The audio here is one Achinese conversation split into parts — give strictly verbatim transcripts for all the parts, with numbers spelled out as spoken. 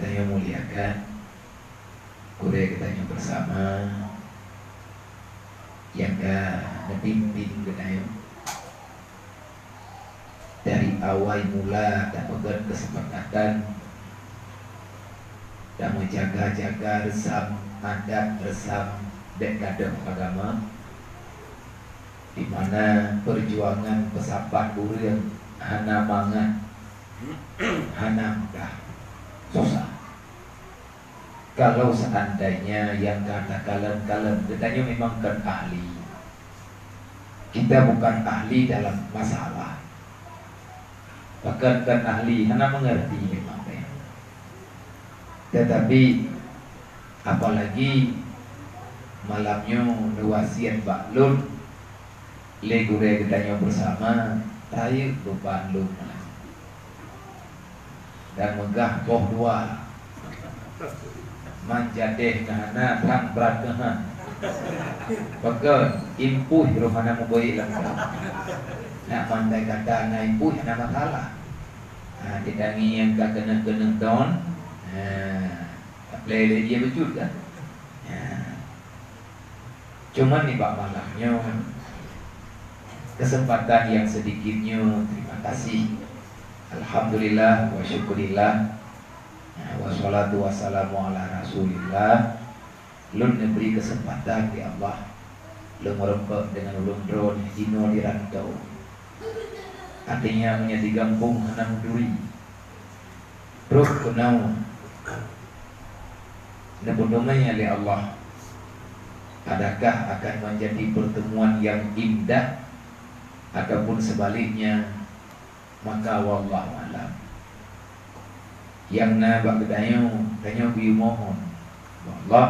Tanyoe muliakan gurée geutanyoe bersama nyang ka neubimbéng geutanyoe dari awai mula tapeugét keuseupakat tameujaga-jaga reusam adat, reusam bék gadôh agama, di mana peujuangan peusapat ureuëng hana mangat, hana mudah, susah. Kalau seandainya nyang ka takalon-kalon, geutanyoe memang kon ahli. Kita bukan ahli dalam masalah. Pakon kon ahli, hana mengerti memang. Tetapi apalagi malam nyoe neuwasiat bak lôn lé gurée geutanyoe bersama, rayeuk beuban lôn dan meugah boh dua. Man jadéh keuhana, trang brat keuhan. Pakon, impuih roh hana meubayeue lam kah. Nak mandai kata na impuih hana masalah. Ha, ditangi nyang ka keunong-keunong don. Ha, taplé lé ie beujeuet kan? Ha. Cuman nibak malam nyoe, kesempatan nyang sedikit nyoe, terima kasih. Alhamdulillah wa syukurillah. Wassalatu wassalamu ala Rasulillah. Lôn neubri keuseumpatan di Allah. Lôn meureumpok deungon ulôn droe jinoe di rantau. Artinya, meunyoe di gampông hana meuturi, trok keunoe neupeuteumé lé Allah. Adakah akan menjadi pertemuan yang indah ataupun sebaliknya? Maka wallahu alam. Nyang na bak geutanyoe, tanyoe geuyue mohon bak Allah,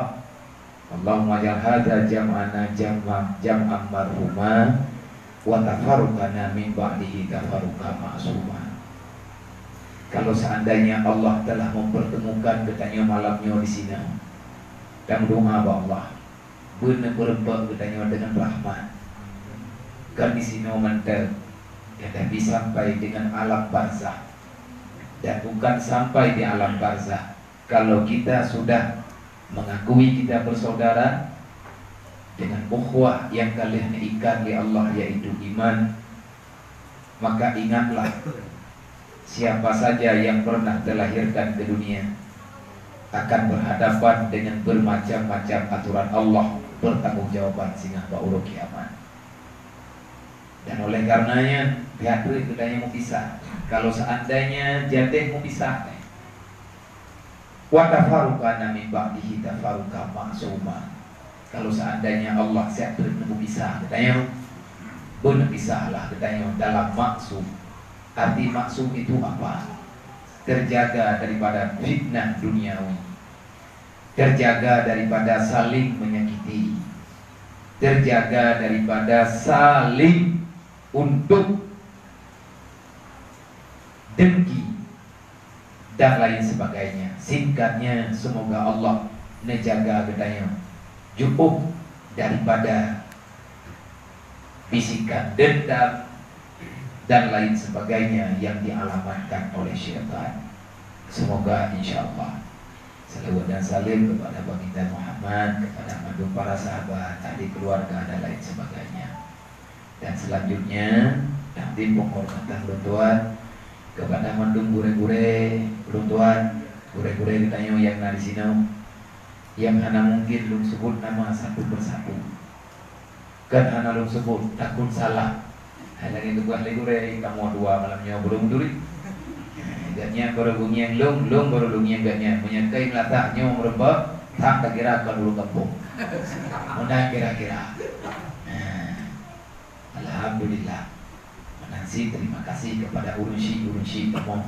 Allahumma ja'al hadza jam'ana jam'an, jam'an marhuma, wa tafarruqana min ba'dihi tafarruqan ma'suma. Kalau seandainya Allah telah mempertemukan geutanyoe malam nyoe di sinoe, dan doa bak Allah, beuneupeureumpok geutanyoe deungon rahmat. Kon di sinoe mantong, tetapi sampai deungon alam barzakh. Dan bukan sampai di alam barzakh, kalau kita sudah mengakui kita bersaudara dengan ukhuwah nyang ka lheueh neuikat lé Allah, yaitu iman, maka ingatlah, siapa saja yang pernah terlahirkan ke dunia akan berhadapan dengan bermacam-macam aturan Allah, pertanggungjawaban singoh bak uroe kiamat. Dan oleh karenanya, pihak treuk geutanyoe meupisah. Kalau seandainya jadéh meupisah, wa tafarruqana min ba'dihi tafarruqan ma'suma. Kalau seandainya Allah siat treuk neupeupisah geutanyoe, beuneupisahlah geutanyoe dalam maksum. Arti maksum itu apa? Terjaga daripada fitnah duniawi, terjaga daripada saling menyakiti, terjaga daripada saling untuk dengki, dan lain sebagainya. Singkatnya, semoga Allah neujaga geutanyoe jauh daripada bisikan dendam dan lain sebagainya yang dialamatkan oleh syaitan. Semoga, insya Allah. Salawat dan salam kepada Baginda Muhammad, kepada mandum para sahabat, ahli keluarga, dan lain sebagainya. Dan selanjutnya, takdim penghormatan ulôn tuan kepada mandum gurée-gurée ulôn tuan, gurée-gurée geutanyoe nyang na di sinoe, nyang hana mungkin lôn sebut nama satu persatu. Kan hana lôn sebut, takot salah. Hai lagée geupeugah lé gurée, kamoe dua malam nyoe beureuduri. Gobnyan baru geungieng lôn, lôn baru lôn ngieng gobnyan. Meunyoe kai meulatak nyoe meureumpok, that takira kon ureuëng gampông. Meunan kira-kira. Nah, alhamdulillah. Meunan cit terima kasih kepada ureuëng syik-ureuëng syik kamoe,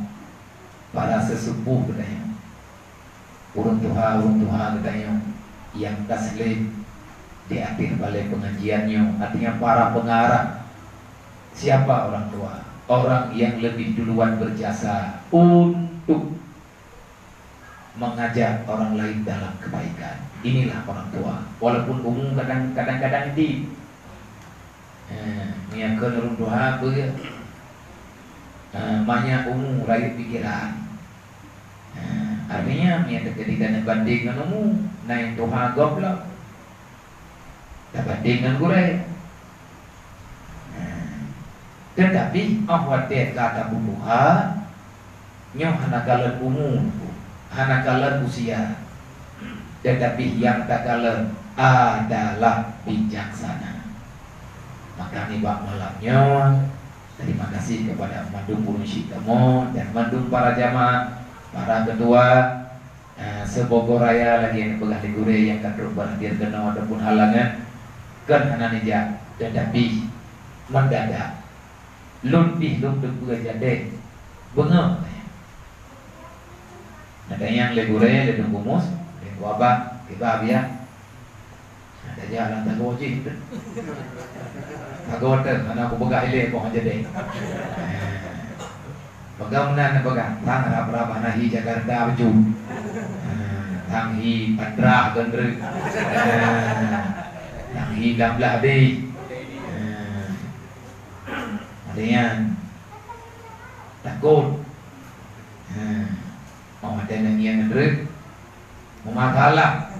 para sesepuh geutanyoe, ureuëng tuha-ureuëng tuha geutanyoe nyang taslem di ateueh balée pengajian nyoe, artinya para pengarah. Siapa orang tua? Orang yang lebih duluan berjasa untuk mengajak orang lain dalam kebaikan. Inilah orang tua. Walaupun umu kadang-kadang di, eh, meunyoe keu ureuëng tuha beu, eh, manyak umu rayeuk pikiran. Eh, Nyan, nyan teukeudi taneubandeng ngon umu, na nyang tuha gob lom. Tabandeng ngon gurée. Teutapi óh watée ka tapeutuha, nyoe hana kalon umu, hana kalon usia. Teutapi nyang takalon adalah bijaksana. Maka nibak malam nyoe, terima kasih kepada mandum ureuëng syik kamoe dan mandum para jamaah, para ketua, eh, seubogoe raya lagée nyang peugah lé gurée nyang ka trok beuhadir keunoe ataupun halangan, kon hana neujak, teutapi mendadak. Lôn pih lôn teupeue jadeh beungoh. Ada nyang lé gurée, lé Teungku Mus, lé Teungku Abah, kiban biah. Ada jalan tagoe jih tu. Tagoe tu, hana kupeugah ilée boh jadeh. Peugah meunan, peugah. Tang rab-rab hana hi Jakarta bacut. Tang hi Padrah Gendreuk. Tang hi Damblah deh. Ada nyang takot. Ha. Oh, ada nyang ngieng ngeudreuk. Meumasalah.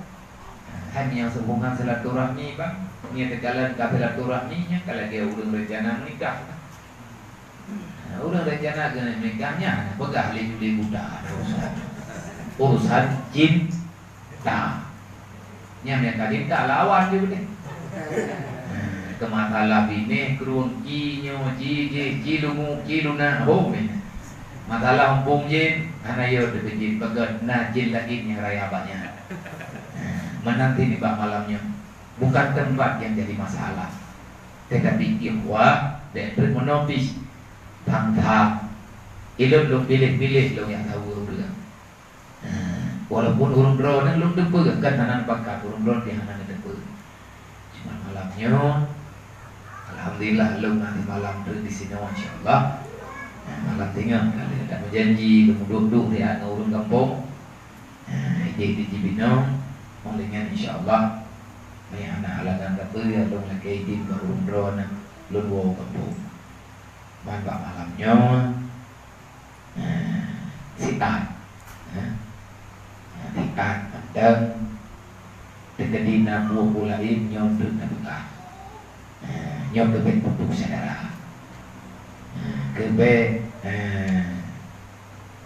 Hai nyang seuhubungan silaturahmi, bang. Ngieng teukalon ka silaturahmi, nyan ka lagée ureuëng rencana meunikah. Ha, ureuëng rencana keuneuk meunikah nyan, peugah lé juli buta. Urusan, urusan cin- Ta. Nyang, nyang ka cinta lawan je beudeh. Keu masalah binéh, krueng, ci nyoe, ci jih, ci lumu, ci luna, ho meunan. Masalah umpung jin, hana yo teukeujin, peugöt na jin lagèe nyang raya banyak. Meunan cit nibak malam nyoe. Bukan tempat yang jadi masalah, tetapi ikhwah, bèk treuk meunotis. Tham-tham. Ilôn lôn piléh-piléh lôn nyang saweue ureueng. Walaupun ureueng droeneuh lôn teupeue, kan hana bakat, ureueng droeneuh pih hana neuteupeue. Cuma malam nyoe, alhamdulillah, lôn na di malam treuk disinoe, insya Allah. Nah, malam teungoh, ka lheueh that meujanji, lôn duek-duek riat ngon ureueng gampông. Nah, idéh di Cibinong, 'oh lheueh nyan, insya Allah, meunyo hana halangan sapeue, lôn lakèe idin bak ureueng droeneuh, lôn woe gampông. Ban bak malam nyoe, Nah, siat. Nah, siat mantong. Teukeudi na buet-buet laén nyoe treuk tapeugah. Nah, nyoe keuh bèk putôh syedara. Nah, keuh bèk, nah,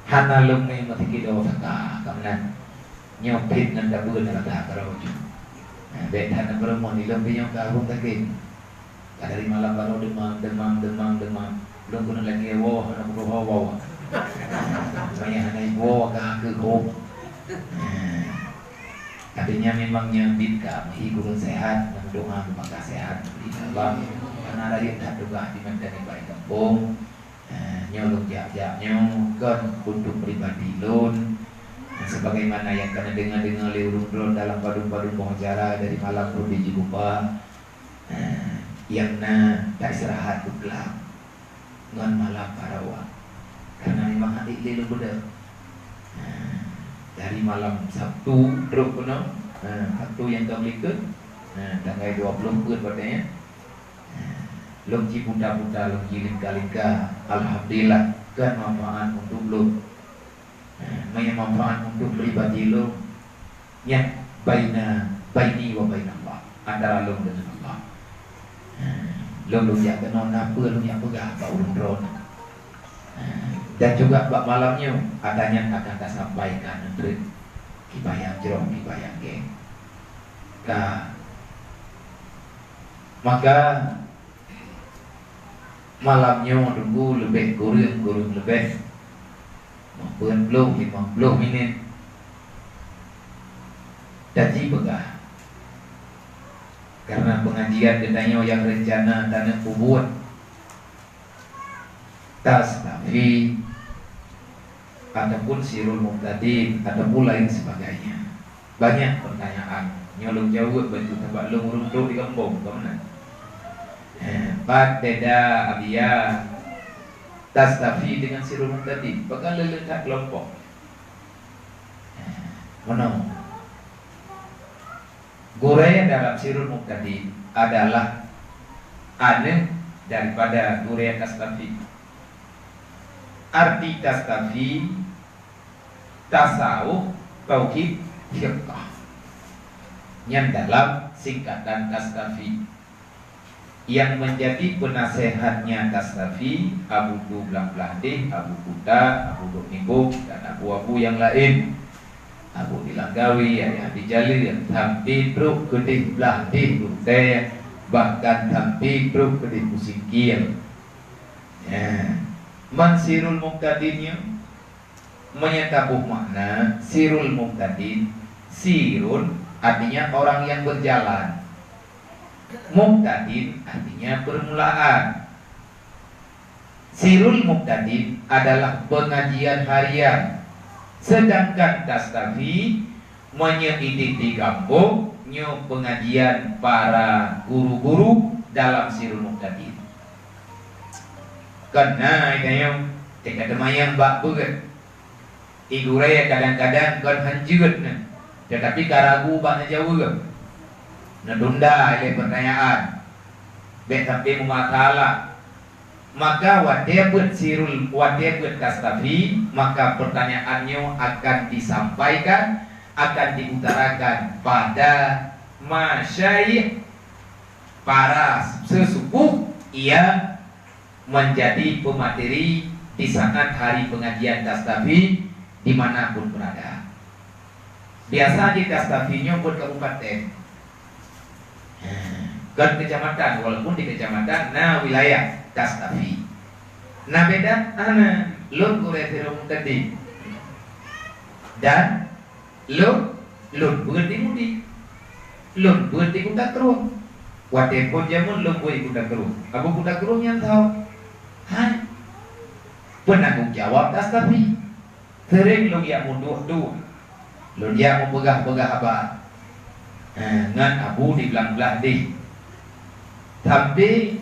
hana lôn meusikilo saka, ka meunan. Nyoe pih ngon tabeueng rata karoe ju. Nah, bèk hana peurumoh nilôn pih nyoe ka rhung sakét. Ka dari malam baroe deumam, deumam, deumam, deumam. Lôn keuneuk lagèe woe, hana peuruhoe woe. Meunyo hana iwoe, ka keuh hom. Nah, tapi nyan memang nyang dit ka meuhi gurèe seuhat, meudoa meupakat seuhat, insya Allah. Karena rayeuk that tugaih di mantong nibak gampông. Nah, nyoe lôn jak-jak nyoe kon untuk pribadi lôn. Nah, sebagaimana nyang ka neudeungoe-deungoe lé ureueng droen dalam padum-padum boh acara dari malam pun di Cikupa. Nah, nyang na taistirahat beuklam ngon malam baroe. Karena memang hana lé lôn beudôh. Nah, dari malam Sabtu trok keunoe, nah, Sabtu nyang ka meulikot, nah, tanggai dua puluh peuet watèe nyan. Nah, lôn ci puta-puta, lôn ci lingka-lingka. Alhamdulillah, kan manfaat untuk lôn. Nah, meunyo manfaat untuk pribadi lôn, nyan baina, baini wa bainallah, antara lôn deungon Allah. Nah, lôn, lôn jak keunoe, na peue lôn jak peugah bak ureueng droen. Nah, dan juga bak malam nyoe, ata nyan akan tasampaikan treuk kiban nyang jroh, kiban nyang gèt. Ka, maka, malam nyoe teungku leubeh kureueng, kureueng leubeh, empat puluh, lima puluh minit. Taji peugah. Karena pengajian geutanyoe nyang rencana taneuk peubuet Tastafi ataupun Sirul Muhtadin, ataupun lain sebagainya. Banyak pertanyaan. Nyoe lôn jaweueb bacut, sabab lôn ureueng trok di gampông, ka meunan. Eh, pat beda Abia Tastafi dengan Sirul Muhtadin? Pakon le-le that keulompok? Eh, meunoe. Gurèe dalam Sirul Muhtadin adalah aneuk daripada Gurèe Tastafi. Arti Tastafi, Tasawuf, tauhid, fiqah. Nyan dalam singkatan Tastafi. Yang menjadi penasehatnya Tastafi, Abu Tu Blang Blahdeh, Abu Kuta, Abu Dok Nibong, dan abu-abu yang lain. Abu di Langkawi, Ayah di Jaleuen, sampai trok keudeh Blahdeh Gurtée, bahkan sampai trok keudeh Pusingkiel. Ya. Man Sirul Muqtadin nyoe, meunyoe taboh makna, Sirul Muqtadin, Sirun artinya orang yang berjalan. Muqtadin artinya permulaan. Sirul Muqtadin adalah pengajian harian, sedangkan Tastafi, meunyoe idéh di gampông, nyoe pengajian para guru-guru dalam Sirul Muqtadin. Keunan tanyoe, teuka teumayang bak beuet. I gurée kadang-kadang kon han jeuet nyan, tetapi ka ragu bak neujaweueb. Neutunda ilée peutanyaan, bék sampai meumasalah. Maka watée beuet Sirul, watée beuet Tastafi, maka peutanyaan nyoe akan disampaikan, akan diutarakan pada masyaikh, para sesepuh yang menjadi pemateri di saat hari pengajian Tastafi di mana pun berada. Biasa di Tastafi nyoe buet kabupaten. Ha, kon kecamatan, walaupun di kecamatan na wilayah Tastafi. Na beda, ana lôn gurée Sirul Muqtadin. Dan lôn, lôn beuet di Mudi. Lôn beuet di Kuta Krueng. Watée phon jameun lôn beuet di Kuta Krueng. Abu Kuta Krueng nyan tho. Hai. Peunanggung jawab Tastafi. Seuring lôn jak meuduek-duek. Lôn jak meupeugah-peugah haba. Eh, ngon Abu di Blang Blahdeh. Sampai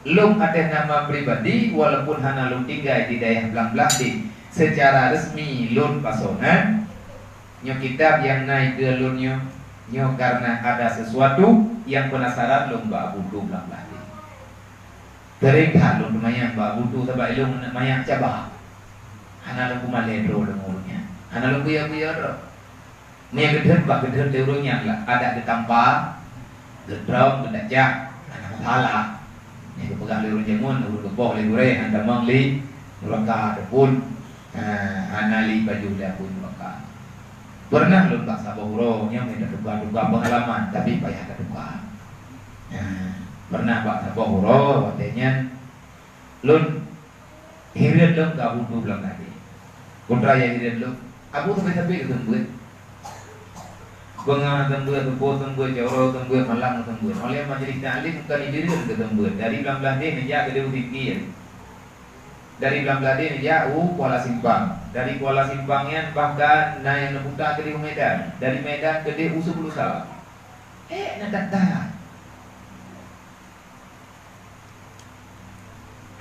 lôn ateueh nama pribadi, walaupun hana lôn tinggai di dayah Blang Blahdeh, secara resmi lôn pasoe nan. Nyoe kitab nyang na dikeue lôn nyoe, nyoe karena ada sesuatu nyang penasaran lôn bak Abu Tu Blang Blahdeh. Seuring that lôn teumayang bak Abu Tu sabab ilôn manyak caba. Hana lôn peumalée droe deungoe ureuëng nyan. Hana lôn kuya-kuya droe. Meunyoe geudhôt bah geudhôt lé ureuëng nyan lah, adak geutampa, geudrong, geudajak, hana masalah. Nyang geupeugah lé ureuëng jameun, ureuëng geuboh lé gurée, han tamong lé nuraka ataupun, eh, hana lé pajoh lé apui nuraka. Peureunah lôn bak saboh uroe, nyoe meutuka-tuka peungalaman, tapi payah tatuka. Eh, peureunah bak saboh uroe, watée nyan lôn hireuen lôn keu Abu Tu Blang Blahdeh. Putra nyang hireuen lôn, Abu sabe-sabe geuseumeubeuet. Beungoh geuseumeubeuet, suboh geuseumeubeuet, siuroe geuseumeubeuet, malam geuseumeubeuet. Óh lheueh majelis taklim ka jihireuen geuseumeubeuet. Dari Blang Blahdeh neujak keudeh u Singkil. Dari Blang Blahdeh neujak u Kuala Simpang. Dari Kuala Simpang nyan bahkan na nyang neuputa keudeh u Medan. Dari Medan keudeh u Sepuluh Salam. Eh, na that-that.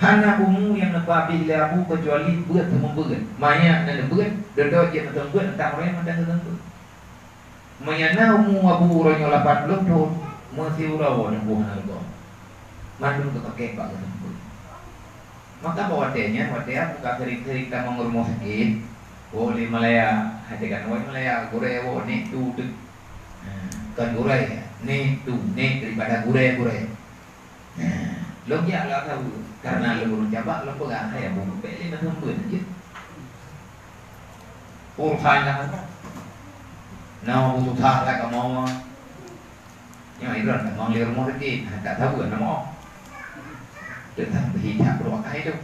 Hana umu nyang neupeuabéh lé Abu keucuali beuet seumeubeuet. Manyak na neubeuet, dudoe jeuet meuteumeuet, entah uroe mantong geuteumeubeuet. Meunyoe na umu Abu uroe nyoe lapan ploh thon, meusiuroe woe neuboh hana leugoe. Mandum geupaké bak geuteumeubeuet. Maka bak watée nyan, watée Abu ka sering-sering tamong rumoh sakét, woe lé Malaya, hase kan woe Malaya, gurée woe nek tu teuk. Ha, kon gurée, nek tu, nek daripada gurée-gurée. Nah, lôn jak lam saweue, karena lôn ureuëng cabak, lôn peugah, "Hai Abu, bèk lé meuteumbeuen jeuet." Urusan dah. Nah, Abu susah lah kamoe. Nyoe Imran tamong lé rumoh sakét, hana saweue nama. Teutap hidap beurukai tu.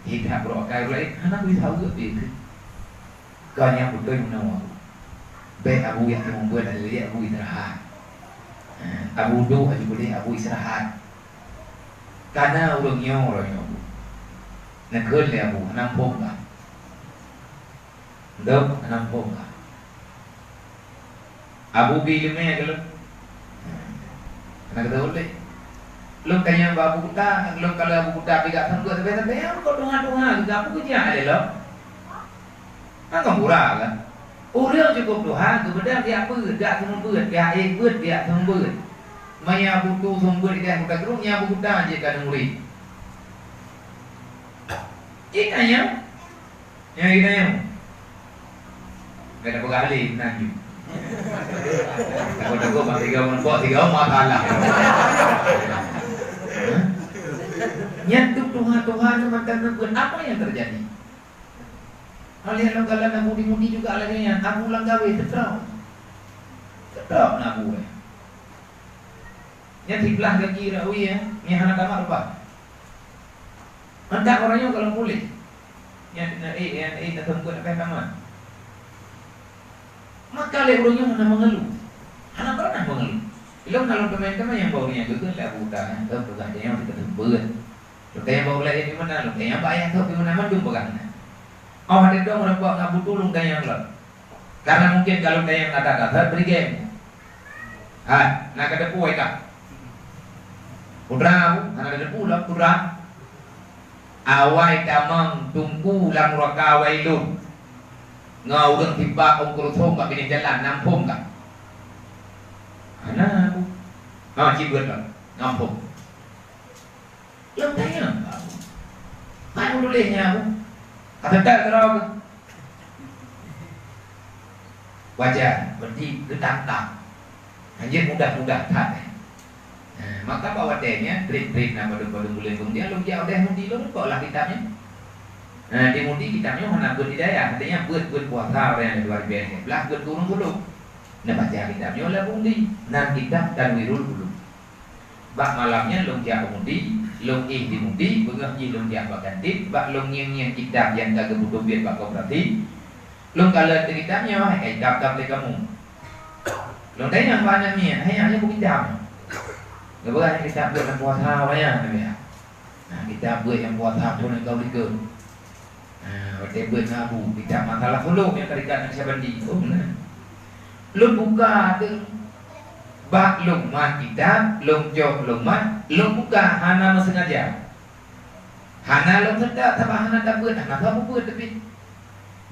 Hidap beurukai laén, hana bri saweue pih. Kon nyang beutôi meunoe. Bèk Abu jak seumeubeuet, lé Abu istirahat. Ha, Abu duek aju keudeh, Abu istirahat. Kana ureuëng nyoe uroe nyoe Abu. Neukheun lé Abu, hana muphom kah? Ndok, hana muphom kah? Abu bi ileumèe keu lôn. Hana geuteulheueh. Lôn tanyong bak Abu Kuta, lôn kalon Abu Kuta pih jak seumeubeuet, sabe-sabe, "Ya, kok tuha-tuha, geupeugah peue keujak lé lôn?" Kan kon pura kan? Ureuëng cukup tuha, geubeudôh jak beuet, jak seumeubeuet, jak ék beuet, jak seumeubeuet. Meunyo Abu Tu seumeubeuet di Abu Kuta Krueng, nyan Abu Kuta jeuet keu murit. Cit nyan. Nyang geutanyoe, Kena peugah lé meunan ju. Takot-takot bang tiga meureumpok, tiga mata Allah. Nyan tu tuha-tuha tu mantong neubeuet. Apa yang terjadi? Oleh lom galak na mudi-mudi juga lagèe nyan, Abu Langgawi teutrok. Teutrok na Abu, eh. Nyan siblah gaki rawi, eh, nyan hana tamat rupa. Mantap orang nyoe kalau boleh. Nyan, eh, eh, eh, na seumpet akan tamat. Maka lé ureueng nyoe hana mengeluh. Hana pernah mengeluh. Ilong na lôn teumé-teumé nyang bak ureueng nyan geukheun lé Abu Uda, eh, lôn peugah jih nyoe teuka seumpet. Lôn tanyong bak ulèe di meunan, lôn tanyong bak ayah tôb di meunan, mandum peugah meunan. Oh, ada dong ureueng bak ngabu tulông tanyong lôn. Karena mungkin kalau tanyong na that-that, bri geng. Hai, na ka teupeu ai kah? Putra, Bu, hana ka teupeu lom, putra. Awai tamong teungku lam raka awai lôn. Ngon ureueng tiba ongkru thong bak binéh jalan, nam phom kah? Hana, Bu. Ha, cit beuet lom, nam phom. Lôn tanyong, Abu. Pat menuléh nyan, Abu? Ka teuka keudroe keuh? Wajar, berarti geutang-tang. Hanjeuet mudah-mudah that, eh. Nah, maka bak watèe nyan, trép-trép na padum-padum buleuen keumudian, lôn jak u Dayah Mudi, lôn reumpok lah kitab nyan. Nah, di Mudi kitab nyan hana beuet di dayah, artinya beuet-beuet puasa ureueng nyang dua ribèe lhèe blah, beuet keu ureueng tulông. Neubaca kitab nyoe lam Mudi, nan kitab Tanwirul Ulum. Bak malam nyan lôn jak u Mudi, lôn éh di Mudi, beungoh jih lôn jak bak kantin, bak lôn ngieng-ngieng kitab nyang ka geupeutubiet bak koperasi. Lôn kalon teuh kitab nyoe, hai ka kitab-kitab lé kamoe. Lôn tanyong bak aneuk miet, "Hai, nyoe bukon kitab?" Geupeugah, "Nyoe kitab beuet lam puasa awai nyan," geupeugah. Nah, kitab beuet nyang puasa phon nyang ka likot. Nah, watèe beuet ngon Abu, kitab masalah suluk nyang teulikat ngon Syabandi. Oh, nah. Lôn buka tu. Bak lôn mat kitab, lôn cok lôn mat, lôn buka hana meusengaja. Hana lôn seutôt, sabab hana tabeuet, hana sapeue-peue teubiet.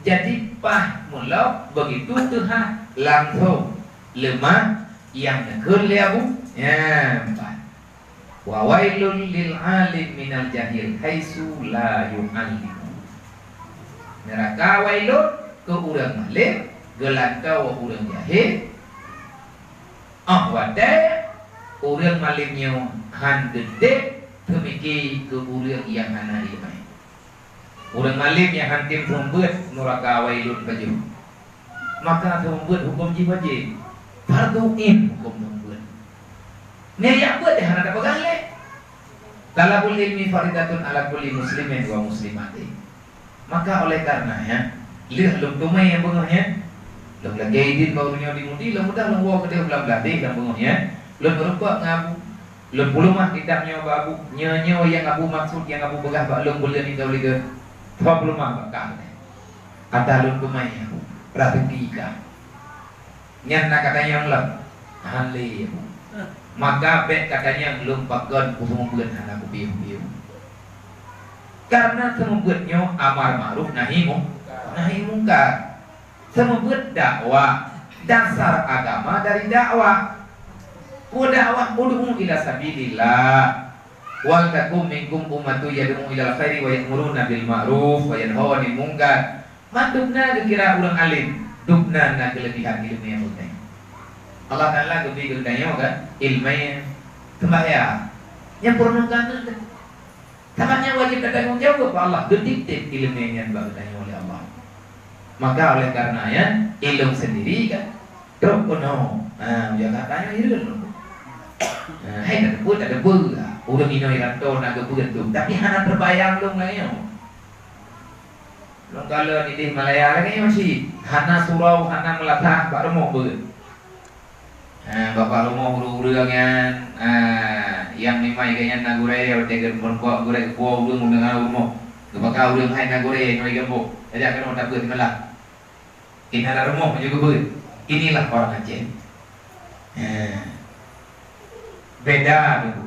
Jadi, paih mulok, begitu teuhah, langsông leumat nyang neukheun lé Abu. Nyan, paih. "Wa wailul lil alim minal jahil haitsu la yu'allimu." Neuraka wailun keu ureueng malém geulantoe ureueng jahé, óh watèe ureueng malém nyoe hán geudék teumiki keu ureueng nyang hana iéleumé. Ureueng malém nyang hántom seumeubeuet neuraka wailun pajoh. Maka seumeubeuet hukôm jih wajéb. Fardhu ain hukôm seumeubeuet. Nyan jak beuet hana tapeugah lé. Thalabul ilmi faridatun ala kulli muslimin wa muslimatin. Maka oleh karena nyan, lheueh lôn teumé nyang beungoh nyan, lôn lagèe idin baru nyoe di Mudi, lôn mudah lôn woe keudéh blah-blah deh lam beungoh nyan, lôn meurumpok ngon Abu. Lôn peuleumah kitab nyoe bak Abu. Nyoe-nyoe nyang Abu maksud nyang Abu peugah bak lôn buleuen nyoe ka lheueh. Lôn peuleumah bak kah. Ata lôn teumé, Abu. Raseuki kah. Nyan na katanyong lom. Hán lé, Abu. Maka bèk katanyong lôn pakon peue seumeubeuet hana kupiôh-piôh. Karena seumeubeuet nyoe amar ma'ruf nahi mu-, nahi mungkar. Seumeubeuet dakwah, dasar agama dari dakwah. Peue dakwah? "Ud'u ila sabilillah. Wal takum minkum ummatun yad'una ilal khairi wa ya'muruna bil ma'ruf wa yanhauna 'anil munkar." Mandum na geukira ureueng alim, dum na na keuleubihan ileumèe nyang beutôi. Allah Taala geubri keu geutanyoe kan ileumèe seumbahyang. Nyang peurunoe keuneuk Sabab nyan wajéb tatanggong jaweueb bak Allah, geutitip ileumèe nyan bak geutanyoe lé Allah. Maka oleh karena nyan, ilôn sendiri kan trok keunoe. Ha, ujoe gata nyoe hireuen lôn. Ha, hai tateupeue, tateupeue. Ureueng inoe i Ranto na geubeuet lôn, tapi hana teubayang lôn lagèe nyoe. Lôn kalon idéh Malaya lagèe nyoe cit, hana surau, hana meulasah bak rumoh beuet. Ha, bak rumoh ureueng-ureueng nyan, ha, nyang mimai geuh nyan na gurèe, watèe geumeurumpok gurèe geupuwoe ureueng u teungoh rumoh. Geubaka ureueng hai na gurèe inoe i geumbok. Tajak keunoe tabeuet simalam. Inoe na rumoh meunyoe geubeuet. Inilah orang Aceh. Ha. Beda tu.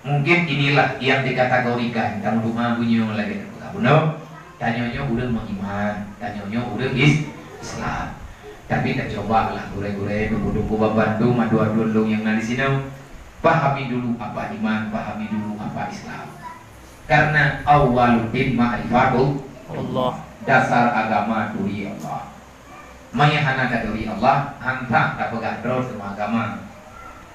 Mungkin inilah yang dikategorikan kamoe teuma meunyoe lagèe bunoe, tanyoe nyoe ureueng meuiman, tanyoe nyoe ureueng is-, Islam. Tapi tacobalah gurèe-gurèe, teungku-teungku, bantu mandua-dua lôn nyang na disinoe, pahami dulu apa iman, pahami dulu apa Islam. Karena awwaluddin ma'rifatullah. Allah. Dasar agama turi Allah. Meunyoe hana taturi Allah, hantom tapeugah droe teuma agama.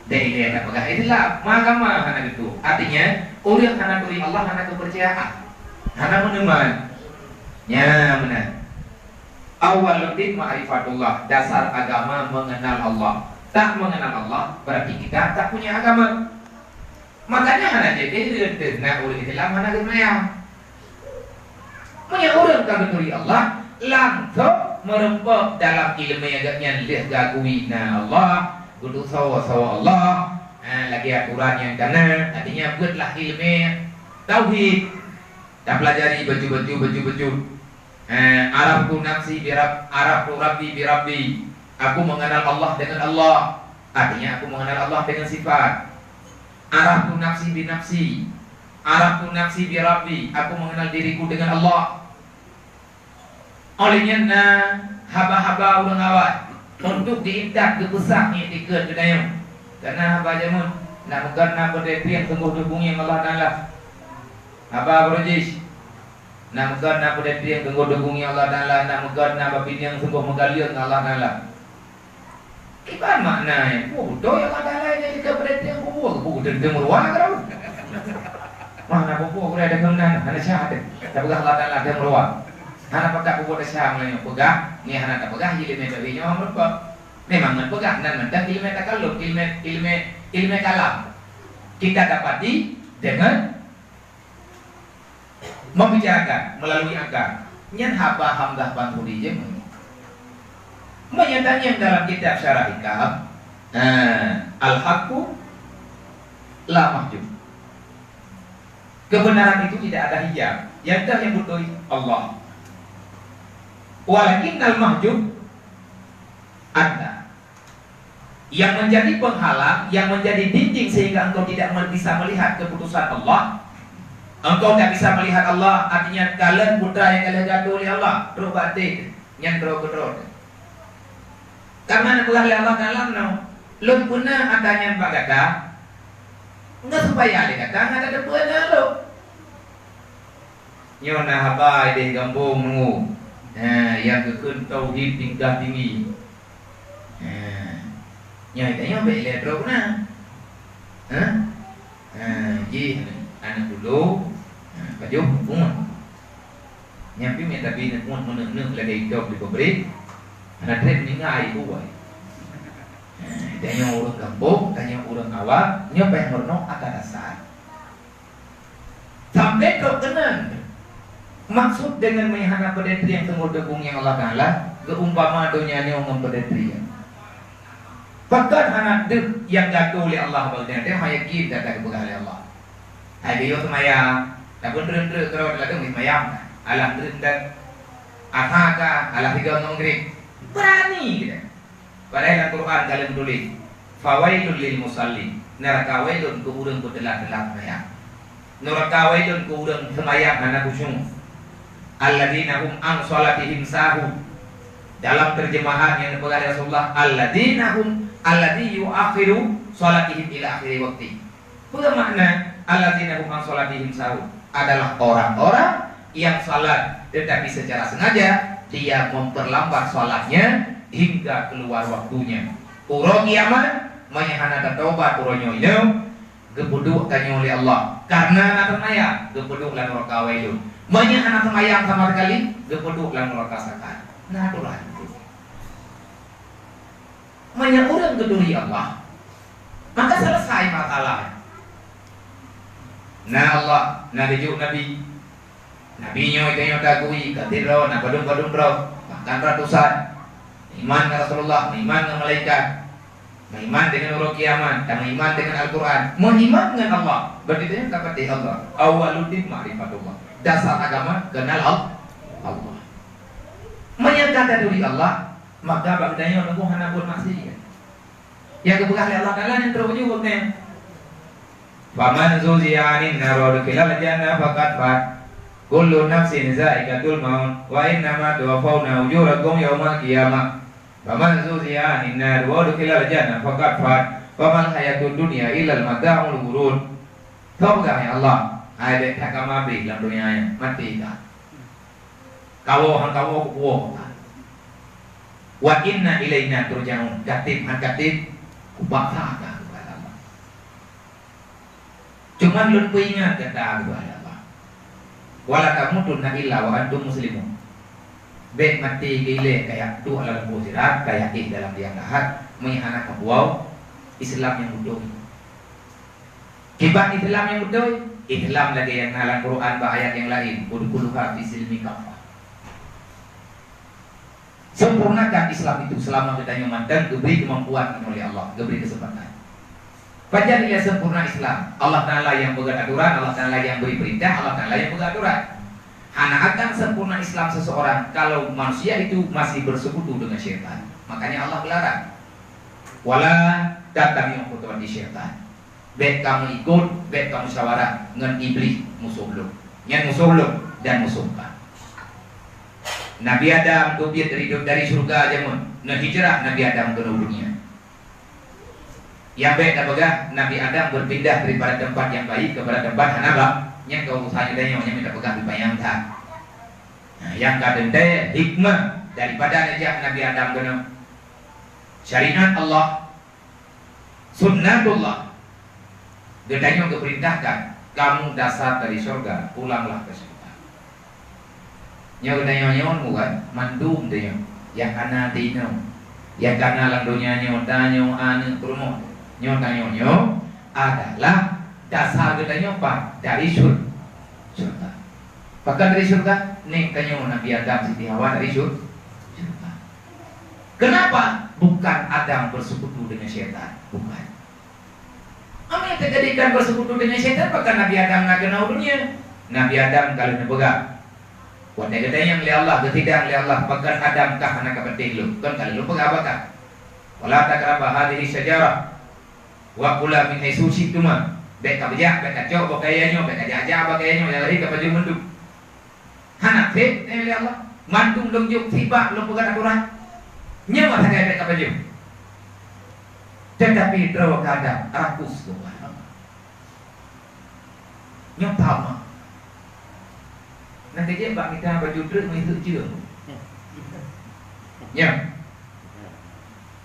Dai lé tapeugah Islam, meuagama hana geutuh. Artinya, ureuëng hana turi Allah hana keupeurcayaan, hana meuneumang. Nyan meunan. Awwaluddin ma'rifatullah, dasar agama mengenal Allah. Tak mengenal Allah, berarti kita tak punya agama. Makanya hana jeuet deh, na ureuëng Islam hana geumayang. Meunyoe ureuëng ka geuturi Allah, langsong meureumpok dalam iéleumé gobnyan lheueh geugui na Allah, geuduek sawa-sawa Allah, ha, lagée atoran nyang ka na, artinya buatlah iéleumé tauhid, tapelajari bacut-bacut, bacut-bacut. Ha, araftu nafsi bi rab-, araftu rabbi bi rabbi. Aku mengenal Allah dengan Allah, artinya aku mengenal Allah dengan sifat. Araftu nafsi bi nafsi. Araftu nafsi bi rabbi. Aku mengenal diriku dengan Allah. Óh lheueh nyan na haba-haba ureuëng awai untuk diintat geupeusah ngieng dikeue geutanyoe. Karena haba jameun, nak meugon na peudeh pieng teungoh deubungieng Allah Taala. Haba brojis, nak meugon na peudeh pieng teungoh deubungieng Allah Taala, nak meugon na bapinyang teungoh meugaleueng Allah Taala. Kiban makna nyan? Peue beutôi Allah Taala nyang jika peurintah kubur? Peue teuntang meuruwa keudroe? Mana peue-peue udah ada keunan, hana syahadat. Tapeugah Allah Taala ada meuruwa. Hana pakat peue desya meulayeue peugah, ni hana tapeugah iéleumé tauhid nyoe meureumpok. Memang ngon peugah nan mantong iéleumé takallum, iéleumé, iéleumé, iéleumé kalam. Kita dapati dengan membicarakan melalui akal. Nyan haba Hamzah Bansuri jeuet meunyoe. Meunyoe tanyong dalam kitab Syarah Hikam, ha, al-haqqu la mahjub. Kebenaran itu tidak ada hijab. Nyang ka nyang beutôi Allah. Walakinnal mahjub anta. Yang menjadi penghalang, yang menjadi dinding sehingga engkau tidak me-, bisa melihat keputusan Allah. Engkau tak bisa melihat Allah, artinya kalon putra nyang ka lheueh geuatoe lé Allah, trok bak até, nyan droe keudroe. Karena neupeugah lé Allah dalam nyoe, "Lôn peuna ata nyan bak gata, ngon supaya lé gata hana tateupeue lôn." Nyoe na haba ideh gampông nunggu. Ha, nyang geukheun tauhid tingkat tinggi. Ha. Nyoe tanyoe bèk lé droe na. Ha? Ha, jih aneuk dulu. Ha, pajoh pungon. Nyan pih mita bi neuk pungon meuneuk-neuk lagèe idong di pabrik. Hana trép meuninggai buwai. Ha, tanyoe ureueng gampông, tanyoe ureueng awam, nyoe payah meurunoe ata dasar. Sampai trok keunan. Maksud dengan meuhana peudeh trieng teungoh deubung nyang Allah Taala, geuumpama donya nyoe ngon peudeh trieng. Pakon hana deuh nyang gatoe lé Allah bak geutanyoe, teuh yakin gata geupeugah lé Allah. Hai geuyue seumayang, tapi treuk-treuk keudroe ladôm seumayang, alah treuk dan asa ka, alah tiga ngon Maghrib. Berani kita. Padahai lam Quran ka lheueh meutuléh, "Fawailul lil musallin." Neuraka wailun keu ureueng beuteulat-teulat seumayang. Neuraka wailun keu ureueng seumayang hana khusyuk. "Alladzina hum an shalatihim sahun." Dalam terjemahan nyang neupeugah lé Rasulullah, "Alladzina hum, alladzi yuakhiru shalatihim ila akhiri waqti." Peue makna alladzina hum an shalatihim sahun? Adalah orang-orang yang salat tetapi secara sengaja dia memperlambat salatnya hingga keluar waktunya. Uroe kiamat, meunyo hana tatobat uroe nyoe ileueng, geupeuduek tanyoe lé Allah. Karena na seumayang, geupeuduek lam neuraka wailun. Meunyo hana seumayang sama sekali, geupeuduek lam neuraka saqar. Na aturan. Meunyo ureueng geuturi Allah, maka selesai masalah. Na Allah, na geujok Nabi. Nabi nyoe tanyoe tagui, ka sidroe, na padum-padum droe, bahkan ratusan. Meuiman ngon Rasulullah, meuiman ngon malaikat, meuiman deungon uroe kiamat, dan meuiman deungon Al-Quran, meuiman ngon Allah. Berarti tanyoe ka patéh Allah. Awwaluddin ma'rifatullah. Dasar agama kenal Al-, Allah. Meunyo ka taturi Allah, maka bak geutanyoe teungku hana buet maksiat. Nyang geupeugah lé Allah Taala nyang trok ju gobnyan, "Faman zuhziha 'anin nar wa udkhilal jannah faqad faz. Kullu nafsin za'iqatul maut, wa innama tuwaffawna ujurakum yaumal qiyamah. Faman zuhziha 'anin nar wa udkhilal jannah faqad faz. Wa mal hayatud dunya illa mata'ul ghurur." Soe peugah, ya Allah? Hai, bèk that ka mabéh lam donya nyoe, maté ka. Kawoe han kawoe, kuwoe. Wa inna ilaina turja'un. Ka tem han ka tem, kupaksa ka keupada Allah. Cuman lôn peuingat gata keupada Allah. Wala tamutunna illa wa antum muslimun. Bèk maté keu ilèe kajak duek lam leumbô sirat, kajak éh dalam liang lahat, meuhana kapuwoe Islam nyang beutôi. Kiban Islam nyang beutôi, Islam lagèe nyang na lam Quran bak ayat nyang laén, "Udkhuluha fis silmi kaffah." Sempurnakan Islam itu selama geutanyoe mantong geubri keumampuan oleh Allah, geubri keuseumpatan. Pajan ilèe sempurna Islam? Allah Taala nyang peugöt aturan, Allah Taala nyang bri peurintah, Allah Taala nyang peugöt aturan. Hana akan sempurna Islam seseorang kalau manusia itu masih bersekutu dengan syaitan. Makanya Allah geularang, "Wala tattabi'u khutuwati syaitan." Bèk kamu ikot, bèk kamu musyawarah ngon Iblih, musoh lôn. Nyan musoh lôn dan musoh kah. Nabi Adam geubiet dari, dari syeuruga jameun, neuhijrah Nabi Adam keunoe dunia. Nyang bèk tapeugah, Nabi Adam berpindah daripada tempat yang baik kepada tempat hana ba-, nyan keu urusan geutanyoe, nyan tapeugah dipanyang that. Nah, nyang ka teuntèe hikmah daripada neujak Nabi Adam keunoe. Syariat Allah, sunnatullah. Geutanyoe geupeurintahkan, "Kamu dasar dari syeuruga, pulanglah ke syeuruga." Nyoe geutanyoe nyoe bukan mandum tanyoe. Nyang kana teuinong, nyang kana lam donya nyoe, tanyoe aneuk peurumoh. Nyoe tanyoe nyoe adalah dasar geutanyoe pat dari syur-, syeuruga. Pakon dari syeuruga? Nèk tanyoe Nabi Adam, Siti Hawa dari syur-, syeuruga. Kenapa? Bukan Adam bersekutu dengan syaitan. Bukan. Apa yang terjadi Adam bersekutu dengan syaitan? Bahkan Nabi Adam na keunoe dunia. Nabi Adam ka lheueh neupeugah, watèe geutanyong lé Allah, geusidang lé Allah, "Pakon Adam kah hana kapatéh lôn?" Kon ka lôn peugah bak kah, "Wala taqraba hadhihi syajarah wa kula min haitsu syi'tuma." Bèk kapeujak, bèk kacok boh kayèe nyoe, bèk kajak-jak boh kayèe nyoe, nyang lahé kapajoh mandum. Hana trép, eh, lé Allah. Mandum lôn jok sibak lôn peugah aturan. Nyoe sagai bèk kapajoh. Tetapi droe keu Adam rakus gobnyan. Nyoe sama. Nah, kejep bak mita baju treuk meuheuet jeuem. Nyoe.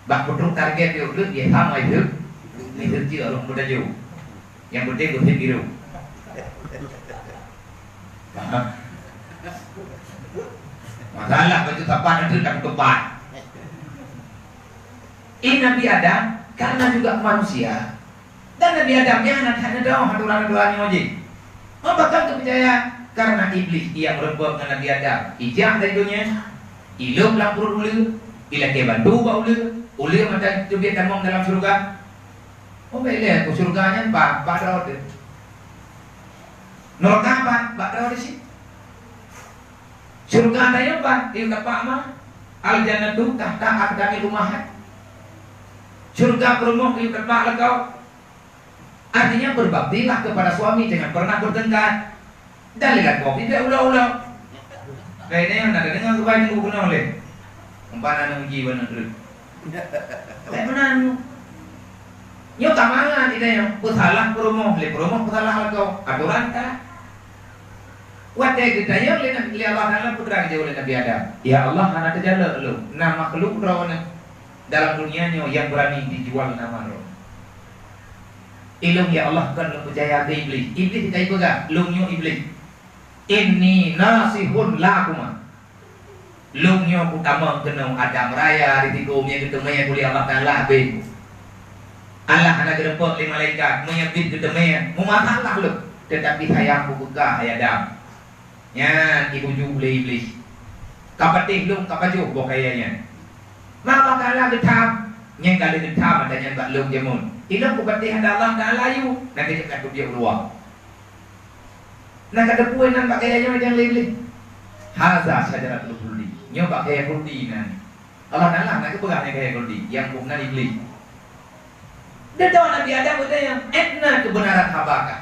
Bak peutrok target jeuem treuk, dia sama itu. Meuheuet jeuem lôn peudaju. Nyang penting gosip biru. Masalah baju sapat itu tak tepat. Ini Nabi Adam karena juga manusia. Dan Nabi Adam nyan hana that neudoh aturan-aturan nyoe jih. Meupakat keu peucaya karena Iblih ia meureumpok ngon Nabi Adam. Ijak dari donya, ilôb lam pruet uleue, ilakée bantu bak uleue, uleue mantong teubiet tamong dalam syeuruga. Oh, bèk lé, ku syeuruga nyan bak, bak droe teuh. Neuraka bak, bak droe teuh cit. Syeuruga tanyoe bak, yue tapak ma. Al-jannatu tahta aqdamil ummahat. Syeuruga peurumoh yue tapak lakoe. Artinya, berbaktilah kepada suami, jangan pernah bertengkar. Dan lé lakoe pih bèk ulo-ulo. Laén nyan na tadeungoe keubai teungku keunoe lé. Umpan aneuk uji bak aneuk treuk. Bèk meunan nyoe. Nyoe ka mangat di tanyoe, peusalah peurumoh, lé peurumoh peusalah lakoe. Aturan ka. Watèe geutanyong lé Nabi, lé Allah Taala, peue geujaweueb lé Nabi Adam, "Ya Allah, hana teujalok lôn, na makhluk droeneuh dalam dunia nyoe nyang beurani jijual nama droeneuh." Ilôn, ya Allah, kon lôn peucaya keu Iblih. Iblih ka jipeugah, "Lôn nyoe Iblih. Inni nasihun lakuma." Lôn nyoe kutamong keunoe Adam raya risiko meunyo geuteumé ulèh Allah Taala habéh. Allah hana geuteupok lé malaikat, meunyo bit geuteumé, meumasalah lôn. Teutapi sayang kupeugah, hai Adam. Nyan ibuju lé Iblih. Kapatéh lôn, kapajoh boh kayèe nyan. Ma Allah Taala geutham, nyan ka lheueh geutham ata nyan bak lôn jameun. Ilôn kupatéh ata Allah Taala yue, na keuneuk ka teubiet u luwa. Na ka teupeue nan bak kayèe nyoe nyang lé Iblih. Haza syajaratul khuldi. Nyoe bak kayèe khuldi nan. Allah Taala na geupeugah nyan kayèe khuldi, nyang bôh nan Iblih. Dudoe Nabi Adam geutanyong, "Aina kebenaran haba kah?"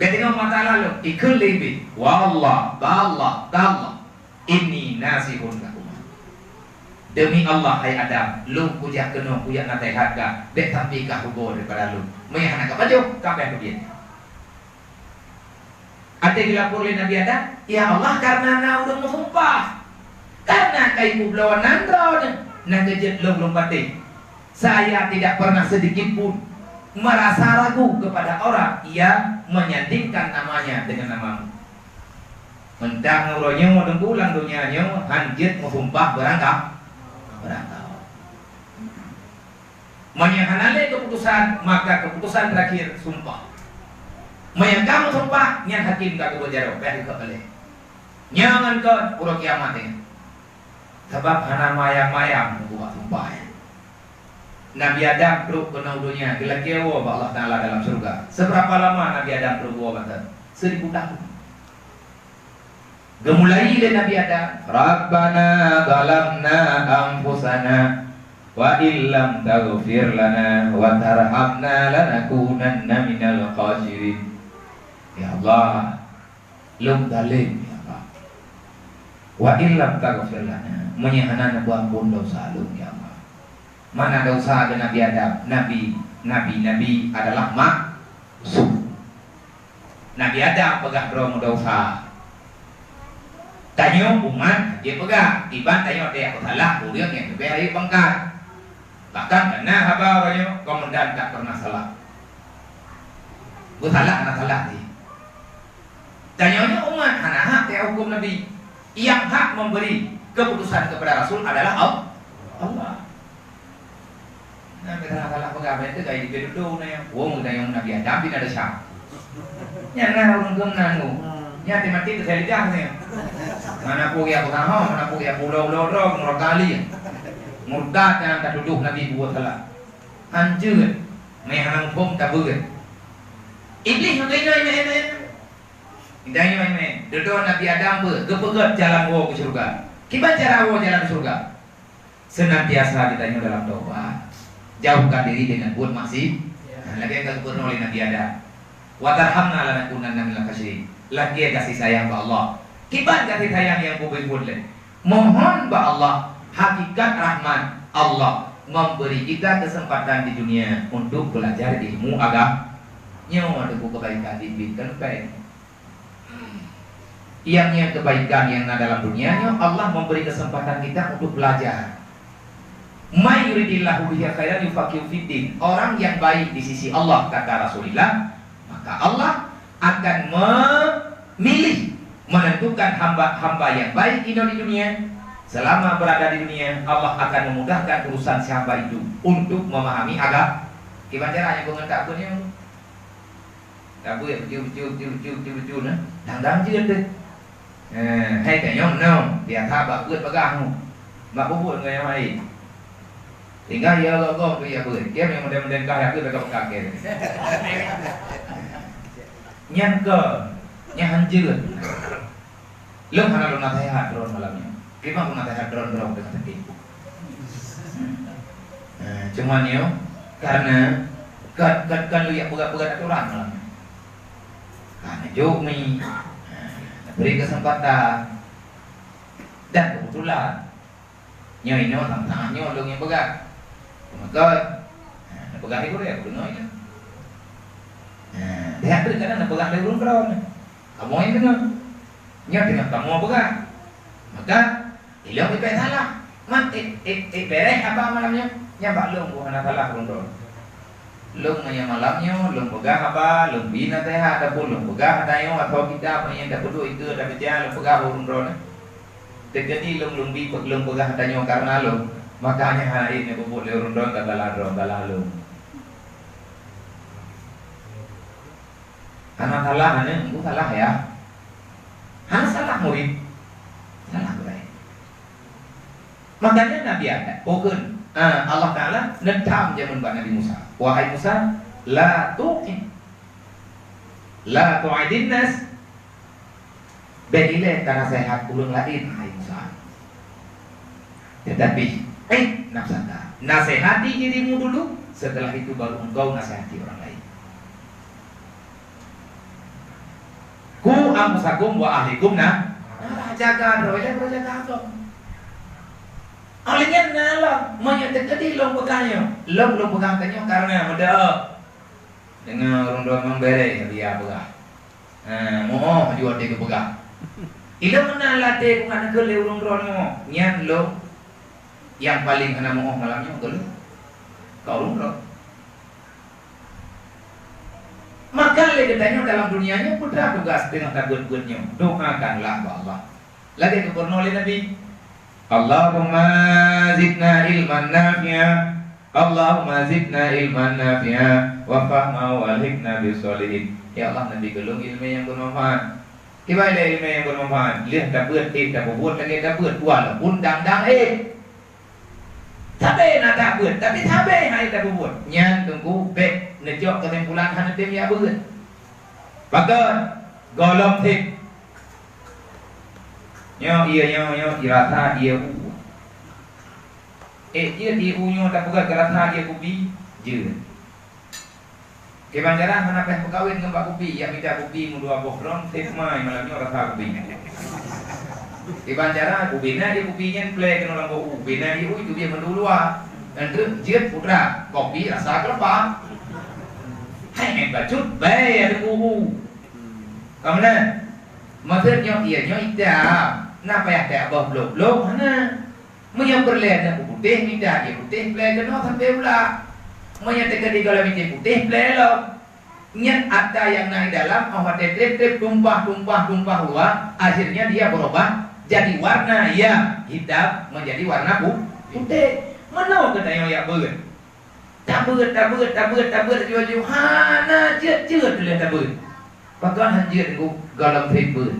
Geutanyoe mata lalu, ikheun lé Iblih, "Wallah, ballah, tallah, inni nasihun lakum." Demi Allah, hai Adam, lôn kujak keunoe kujak naseuhat kah, bèk sampai kah rugoe daripada lôn. Meunyo hana kapajoh, ka payah keubiet. Até geulapor lé Nabi Adam, "Ya Allah, kareuna na ureueng meusumpah." Karena ka ipeubloe nan droeneuh, na keujeuet lôn lôn patéh. Saya tidak pernah sedikit pun merasa ragu kepada orang yang menyandingkan namanya dengan namamu. Meuntang uroe nyoe Teungku lam donya nyoe han jeuet meusumpah beurangkah, beurangkah. Meunyoe hana lé keuputusan, maka keuputusan terakhir sumpah. Meunyoe ka meusumpah, nyan hakim ka geubuet jaroe, payah geukheun balée. Nyan ngon kon uroe kiamat nyan. Sabab hana mayam-mayam ubak sumpah nyan. Nabi Adam trok keunoe donya, geulakée woe bak Allah Taala dalam syeuruga. Seberapa lama Nabi Adam trok woe mantong? Seribu tahun. Geumulai lé Nabi Adam, "Rabbana zalamna anfusana wa illam taghfir lana wa tarhamna lanakunanna minal khasirin." Ya Allah, lôn zalem, ya Allah. Wa illam taghfir lana, meunyoe hana neupeuamphon desya lôn, ya Allah. Mana desya keu Nabi Adam? Nabi, nabi-nabi adalah maksum. Nabi Adam peugah droe meudesya. Tanyoe umat jeuet peugah, iban tanyoe teuyak peusalah ureuëng nyang leubeh rayeuk pangkat. Bahkan kana haba uroe nyoe komandan tak pernah salah. Beusalah hana salah jih. Tanyoe nyoe umat hana hak teuyak huköm Nabi. Nyang hak memberi keputusan kepada Rasul adalah Al-, Allah. Nah, salah-salah peugah, beutôi kai di dudoe na, wong geutanyoe Nabi Adam bin ada Syam. Nyan na ureuëng keunan tu. Nyan mati-mati teuka lidah ni. Mana pun ya peugah, mana pun ya pulo-pulo droe, murah kali. Murtad nyang tatuduh Nabi buat salah. Hancur. Meh hana muphom tabeuet. Iblih meukaina meh-meh. Indai meh-meh. Dudoe Nabi Adam beuet, geupeugöt jalan woe keu syeuruga. Kiban cara woe jalan keu syeuruga? Senantiasa geutanyoe dalam tobat. Jauhkan diri dengan buet maksi-, nah, lagée ka geupeureunoe lé Nabi Adam. Wa tarhamna lanakunanna minal khasirin. Lagée gaséh sayang bak Allah. Kiban gaséh sayang nyang beubeuet lé. Mohon bak Allah, hakikat rahmat Allah memberi kita kesempatan di dunia untuk belajar ilmu agama. Nyoe teupeu kebaikan di dunia kan. Nyang, nyang kebaikan nyang na dalam dunia nyoe, Allah memberi kesempatan kita untuk belajar. "May yuridillahu bihi khairan yufaqihu fiddin." Orang yang baik di sisi Allah, kata Rasulullah, maka Allah akan memilih, menentukan hamba-hamba yang baik inoe di dunia. Selama berada di dunia, Allah akan memudahkan urusan si hamba itu untuk memahami agama. Kiban cara nyang peungeut tak pun nyoe. Ka beuet, beuet, beuet, beuet, beuet, beuet, beuet, nah. Dang-dang jeuet deh. Eh, hai ka nyom nom, biasa bak beuet bagah mu. Bak bubut ngon nyang laén. Tinggai ya Allah, Allah tu ya beuet. Dia memang model-model kah ya beuet bagah-bagah ke. Nyan ke, nyan hanjeuet. Lôn hana lôn naseuhat droe malam nyoe. Kiban lôn naseuhat droe-droe teuka sakét. Eh, cuma nyoe, karena kan, kan, kan lôn jak peugah-peugah atoran malam nyoe. Ka neujok mi, eh, neubri keuseumpatan. Dan keubeutulan, nyoe inoe sama-sama nyoe lôn nyang peugah. Maka, eh, neupeugah di gurée, geunoe nyoe. Eh, lihat tu kadang neupeugah lé ureuëng droe. Kamoe nyang deungoe. Nyoe teungoh kamoe peugah. Maka, ilôn ipe salah. Man, eh, eh, eh, bereh haba malam nyoe. Nyan bak lôn buet hana salah ureuëng droe. Lôn meunyoe malam nyoe, lôn peugah haba, lôn bi naseuhat, ataupun lôn peugah tanyoe atau kitab nyang tapeuduek ikeue tabaca, lôn peugah bak ureuëng droe. Teukeudi lôn, lôn bi, lôn peugah tanyoe karena lôn. Maka nyan hana ék neupeubeuet lé ureuëng droe, ka salah droe, salah lôn. Hana salah aneuk, bu salah ya. Hana salah murit. Salah gurée. Makanya Nabi Adam, oh, kheun, ah, Allah Taala neudham jameun bak Nabi Musa. "Wahai Musa, la tu'in, la tu'idin nas." Bék ilée tanaseuhat ureuëng laén, hai Musa. Tetapi, eh, nafsaka. Nasihati dirimu dulu, setelah itu baru engkau nasihati orang lain. "Ku anfusakum wa ahlikum na-, nah, jaga droe, jaga, jaga agam." Oleh nyan na lom, meunyoe teukeudi lôn peugah nyoe, lôn, lôn peugah tanyoe karena meudoe. Deungoe ureuëng droe memang bereh dia peugah. Ha, moh jua dia peugah. Ilôn meunan lam até ku hana keu lé ureuëng droeneuh, nyan lôn nyang paleng hana meu'oh malam nyoe keu lôn. Ka ureuëng droe. Maka lé geutanyoe dalam dunia nyoe peue teuma tugaih teungoh tabeuet-beuet nyoe, doakanlah bak Allah. Lagée geupeureunoe lé Nabi, "Allahumma zidna ilman nafi'a, Allahumma zidna ilman nafi'a wa fahma wa alhiqna bis shalihin." Ya Allah, neubi keu lôn iéleumé nyang beumanfaat. Kiban lé iéleumé nyang beumanfaat, lheueh tabeuet éh tapeubuet lagée tabeuet, walaupun dang-dang éh. Sabe na tabeuet, tapi sabe hai tapeubuet. Nyan teungku bék neujok keusimpulan hana tem jak beuet. Pakon? Gohlom seb. Nyoe ié, nyoe, nyoe irasa ié u. Eh, jeuet ié u nyoe tapeugah geurasa ié kubi, jeuet. Kiban cara hana payah meukawen ngon bak kubi, jak mita kubi meudua boh droen, seb mai malam nyoe rasa kubi. Kiban cara kubi na di kubi nyan plé keunoe lam boh u, kubi na di u itu biasa meudua. Nyan treuk jeuet putra, kopi rasa keuleupah. Hai nyan bacut, bai ada kubu. Ka meunan? Maksud nyoe ié nyoe itam, na payah teuboh blok-blok, hana. Meunyoe peureulée na putéh, mita ié putéh plé keunoe sampoe u lam. Meunyoe teukeudi gohlom ié putéh plé lom. Nyan atra nyang na di dalam, óh watée treb-treb tumpah, tumpah, tumpah luwa, akhirnya dia berubah jadi warna yang hitam menjadi warna pu-, putéh. Meunoe geutanyoe jak beuet. Tabeuet, tabeuet, tabeuet, tabeuet, laju-laju hana jeuet-jeuet lé tabeuet. Pakon han jeuet gohlom seb beuet.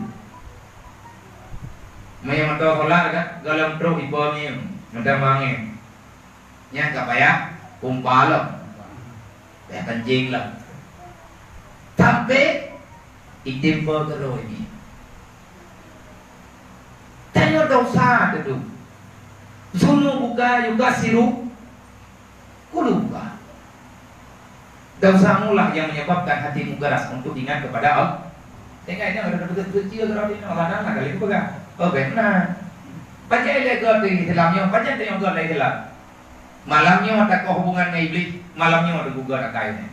Meunyoe meutoe solar kan, gohlom trok ipo mieng, meutamah angén. Nyan ka payah pompa lom. Payah kencing lom. Sampai item po keudroe nyan. Tanyoe desya teuh. Zunubuka yukassiru quluba. Desyamu lah yang menyebabkan hatimu keras untuk ingat kepada Allah. Tengok ini ada betul-betul dia kalau dia Allah Taala kali itu pegang. Oh, benar. Pajan lé geutanyoe Islam nyoe, pajan tanyoe geutanyoe Islam. Malam nyoe takoh hubungan ngon Iblih, malam nyoe teugugat akai nyan.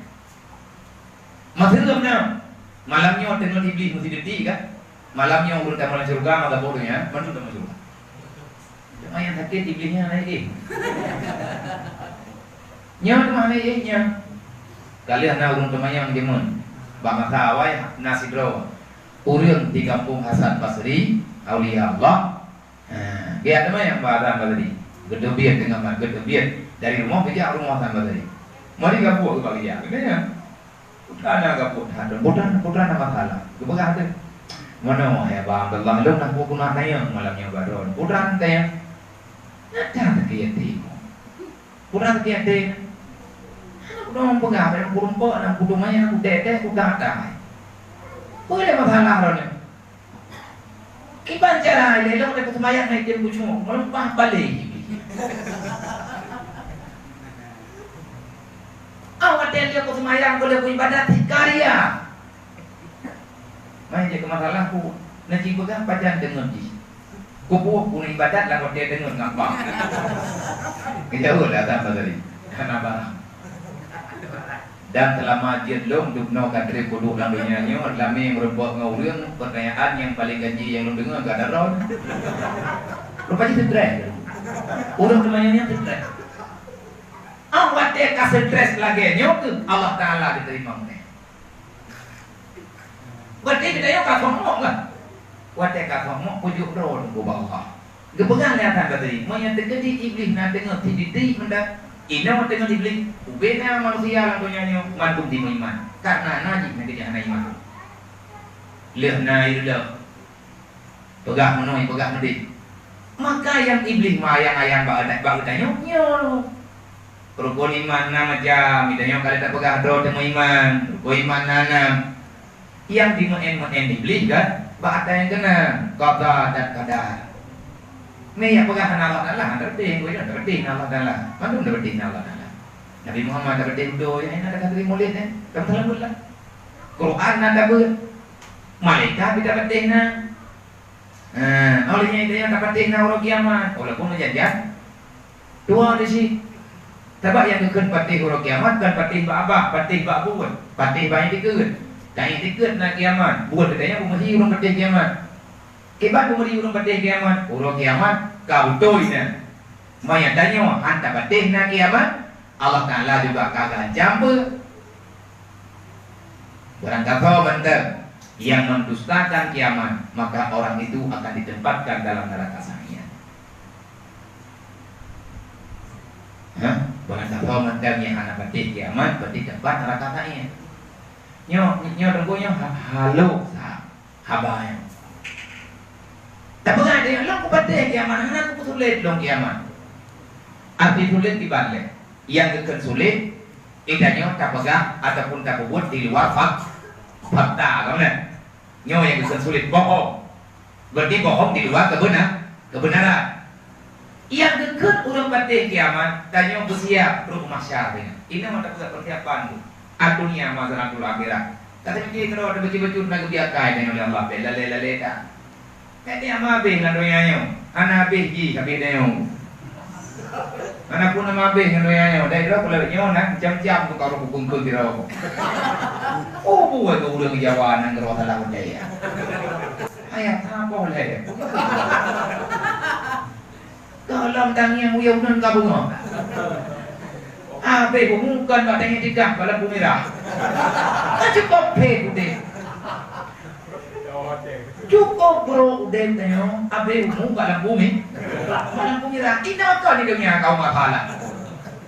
Maseuh lom nyoe. Malam nyoe teungeut Iblih meusideuti kan? Malam nyoe ureueng tamong lam syeuruga maka boh donya, mandum tamong syeuruga. Cuma nyang sakét Iblih nyan naik éh. Nyoe teuma naik éh nyan. Ka lheueh na ureueng teumanyong jameun. Bak masa awai na sidroe ureueng di gampông Hasan Basri, aulia Allah, Ha, biet teuma nyang ba Hasan Basri. Geuteubiet teungoh mat, geuteubiet dari rumoh geujak rumoh Hasan Basri. Mari gabuek bak geujak, keuneuk nyan. Putra na gabuek that, putra, putra na masalah. Geupeugah teuh, "Meunoe, hai Aba Abdullah, lôn na buet guna tayang malam nyoe bak droen." Putra tayang. Nyata teuh yatim. Putra teuh yatim. Hana guna peugah, barang peurumpok, aneuk putroe manyang, kutek-tek, kutak-tak. Peue lé masalah droeneuh? Kiban cara ilée lôn lé kuseumbahyang na item kucungoe, meuleupah balée. Ah, watée lé kuseumbahyang, keu lé kuibadat, karya. Mai jeuet keu masalah ku, na jipeugah pajan deungon jih. Kupuih ku na ibadat lam watée deungon ngon bang. Geujaweueb lé Hasan Basri. Hana barang. Dan seulama jeuet lôn dubnoe ka treb kuduek lam donya nyoe, lame meurumpok ngon ureueng, peutanyaan nyang paleng ganji nyang lôn deungoe ka daron. Rupa jih stres. Ureueng teumanyong nyan stres. Ah, watée ka stres lagée nyoe keuh Allah Taala geuteurimong nyan. Berarti geutanyoe ka sombong lah. Watée ka sombong, peujuek droe ubak Allah. Geupeugah lé Hasan Basri, meunyoe teukeudi Iblih na teungoh siditi meunan, inoe teungoh Iblih, ubena manusia lam donya nyoe mandum jimeuiman, karena na jih nyang keujah hana iman. Lheueh na ileuh peugah meunoe, peugah meudeh. Maka nyang Iblih meuayang-ayang bak, bak geutanyoe nyoe. Rukon iman na macam, geutanyoe ka lheueh tapeugah droe teumeuiman, rukon iman na nam. Nyang dimeu'en-meu'en Iblih kan, bak ata nyang keunan, qada dan qadar. Mé nyang peugah hana Allah Taala, hana tapeudeh, hana tapeudeh na Allah Taala. Mandum tapeudeh na Allah Taala. Nabi Muhammad tapeudeh beudôh, nyang hana tapeudeh mulod nyan, ka meuteulambot lah. Quran na tabeuet, malaikat pih tapeudeh na. Ha, óh lheueh nyan geutanyoe tapatéh na uroe kiamat, walaupun meujanjan tuha di si. Sabab nyang geukheun patéh uroe kiamat kon patéh bak abah, patéh bak buet, patéh bak iktikeuet. Nyang iktikeuet na kiamat, buet geutanyoe beumeuhi ureueng patéh kiamat. Kiban beumeuri ureuëng patéh kiamat, uroe kiamat ka beutôi nyan. Meunyo tanyoe hana patéh na kiamat, Allah Taala juga ka geuancam beu. Barang gasoe mantong yang mendustakan kiamat, maka orang itu akan ditempatkan dalam neraka Sa'ir. Hah? Barang gasoe mantong nyang hana patéh kiamat, berarti teumpat neraka Sa'ir. Nyoe, nyoe teungku nyoe ha-, halôh sa haba nyoe. Tapeugah lé, "Lôn kupatéh kiamat, hana kupeusulet lôn kiamat." Arti sulet kiban lé. Nyang geukheun sulet, geutanyoe tapeugah ataupun tapeubuet di luwa fak-, fakta, ka meunan? Nyoe nyang geukheun sulet, bohong. Berarti bohong di luwa keubena-, keubeunaran. Nyang geukheun ureuëng patéh kiamat, tanyoe beusiap rôh mahsyar nyan. Inoe mantong peugah persiapan tu. Adunia mazra'atul akhirah. Ka teumiké keudroe teubacut-bacut na geubi akai tanyoe lé Allah, bèk lalé-lalé that. Ka nyan meuhabéh lam donya nyoe. Hana habéh jih habéh tanyoe. Hana pun meuhabéh ngon donya nyoe. Dari droe peuleueh nyoe na macam-macam tu ka rôh bukon-bukon sidroe. Oh, buet keu ureuëng Jawa nyang keudroe salah udée. Ayah saboh lé. Gohlom tangieng uyeueng uneun ka beungoh. Habéh umu kon bak tangieng tikah bak lampu mirah. Ka cukôp phé udeb. Cukôp brôk udeb tanyoe, habéh umu bak lampu mi-, bak lampu mirah. Inoe kon di donya kaum masalah.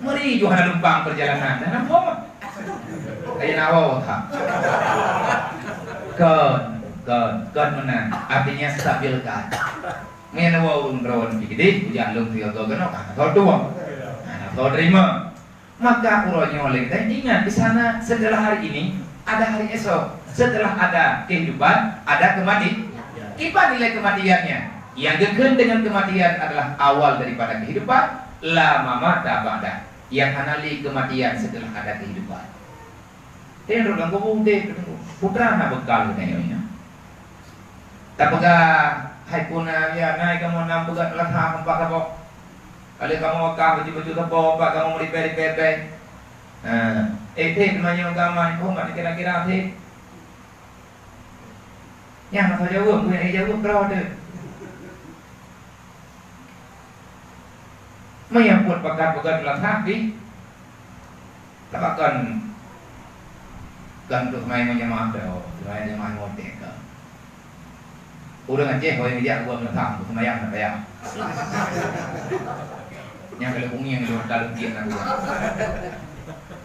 Meuri ju hana lumpang peurjalanan, hana phon. Kaya na woe that. Kon, kon, kon meunan. Artinya stabil kan. Ngen woe ureuëng droe pih keudeh, ujan lom sigoe-goe keunoe, ka soe tueng. Hana soe teurimong. Maka uroe nyoe lé geutanyoe ingat, di sana setelah hari ini ada hari esok, setelah ada kehidupan ada kemati-, kiban nilai kematiannya. Yang geukheun dengan kematian adalah awal daripada kehidupan, la mamata ba'da. Yang hana lé kematian setelah ada kehidupan. Teuh rot lam kubu udeb, putra na beukal geutanyoe nyoe. Tapeugah, "Hai puna, ya, nai kamoe nam peugah lasah empat saboh. Kali kamoe wakah baju-baju saboh, empat kamoe meuripée-ripée-ripée." Ha, eh, teuh teuma nyoe agama, oh, mak kira-kira teuh. Nyang hana jaweueb, buet nyang jaweueb droe teuh. Meunyo buet pakat-pakat lasah pih, Sabab kon, kon untuk main menyamah tu, main menyamah motek tu. Ureuëng Aceh, hôi geujak buat meunasah, seumayang nak payah. Nyang kalau bunyi yang dua kali dia nak buat.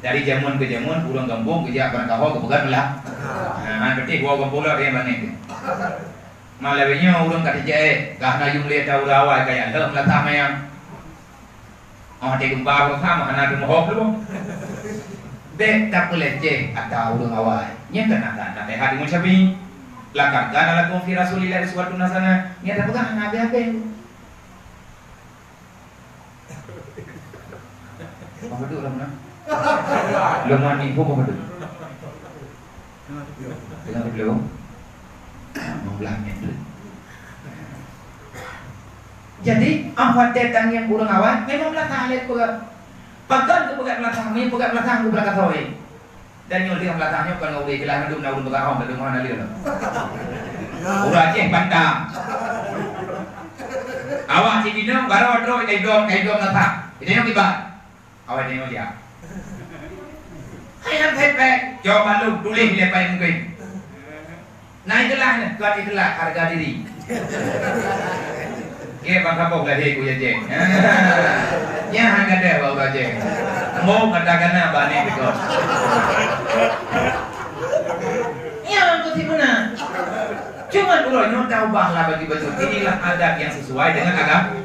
Dari zaman ke zaman, ureuëng gampông geujak barang kaho geupeugah meulah. Ha, berarti dua gampông lah dia mana tu. Malah nyoe ureuëng ka teujaéh, ka hana yum lé ata ureuëng awai kaya lheueh meulasah mayang. Oh, watée geumpa beureusaha meuhana teumohob lom. Bék tapeuleceh ata ureuëng awai. Nyan keuh na that naseuhat Imam Syafi'i. "Laqad kana lakum fi Rasulillahi uswatun hasanah." Nyan tapeugah hana habéh-habéh. Apa tu lom na? Lom mandi pun apa tu? Tengah teupeuleuh. Limong belas menit tu. Jadi, ah, watée tangieng ureuëng awai, memang meulasah lé peugah. Pakon keu peugah meulasah, meunyo peugah meulasah, geupeugah kasoe. Dan nyoe lheueh meulasah nyoe kon ureuëng jeulaih mandum na ureuëng peugah hom, mandum hana lé lom. Ureuëng Aceh pantang. Awak cit inong, baroe droe, idong, idong meulasah. Idong kiban. Awai tanyoe jak. Hai han thai péng, cok balum tuléh lé péng mungken. Na ikhlaih nyan, kon ikhlaih harga diri. Ye, bang kamoe lahé ku ya, Jack. Nyan han gadôh bak ureueng Aceh. Mo kata kana bani beutôi. Nyan ku si meunan. Cuma uroe nyoe taubah lah bagi beutôi. Inilah adab yang sesuai dengan agama.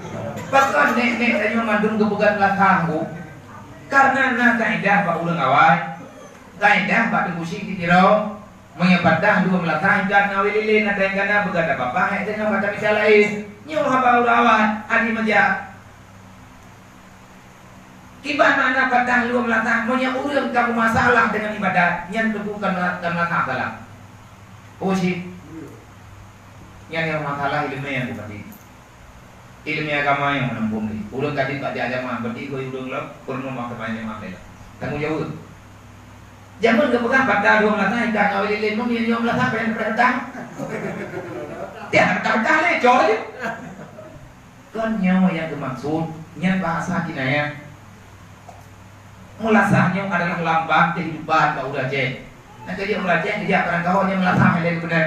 Pakon nek-nek tanyoe mandum geupeugah meulasah ku. Karena na kaidah bak ureueng awai, kaidah bak Teungku Chik di Tiro, meunyoe patah dua meulasah ikat ngon awai lilé na teuh kana beugata babah, ék teungoh bak tamita laén. Nyoe haba ureueng awai, adi meujak. Kiban makna patah dua meulasah, meunyoe ureueng ka beumasalah deungon ibadat, nyan teungku ka meulasah salah. Oh, Chik. Nyan nyang masalah ileumèe nyang bukon di. Ileumèe agama nyang meunan phôn lé. Ureueng ka jeuet bak jak jamaah, berarti keu ureueng lom, peurunoe masa banyak jamaah lé. Tanggong jaweueb. Jameun geupeugah bata dua meulasah ikat ngon awai lilé, meunyoe nyoe meulasah payah neupeurintah. Tiah, dah, dah lé, cor je. Kon nyoe nyang geumaksud, nyan bahasa kinayah. Meulasah nyoe adalah lambang kehidupan bak ureueng Aceh. Nyang keu ureueng Aceh geujak barangkaho nyan meulasah lé geubeuna.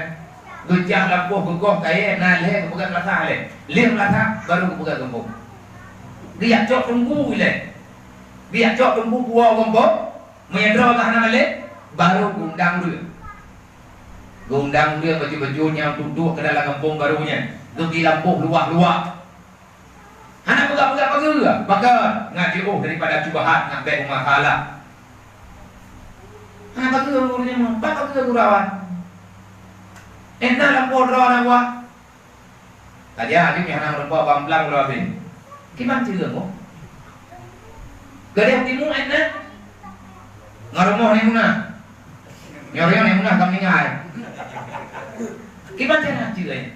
Geujak lampôh geugoh kayèe na lhèe geupeugah meulasah lé. Lheuh meulasah baru geupeugah gampông. Geujak cok teungku ilèe. Geujak cok teungku puwoe gampông. Meunyoe droe geuh hana malèe, baru geuundang ureueng. Geuundang ureueng bacut-bacut nyang tutuek keu dalam gampông barô nyan. Geubri lampôh luwah-luwah. Hana peugah-peugah pageue, pakon? Ngat jiôh daripada syubhat, ngat bèk meumasalah. Hana pageue ureueng nyan, pat pageue gurawan. Éh na lampôh droe na buah. Saja jih hana meureumpok bang blang droe abéh. Kiban ceue mo? Gadeh timu éh na? Ngon rumoh ni muna. Nyoe nyoe ni muna ka meuninggai. Kiban cara ceue?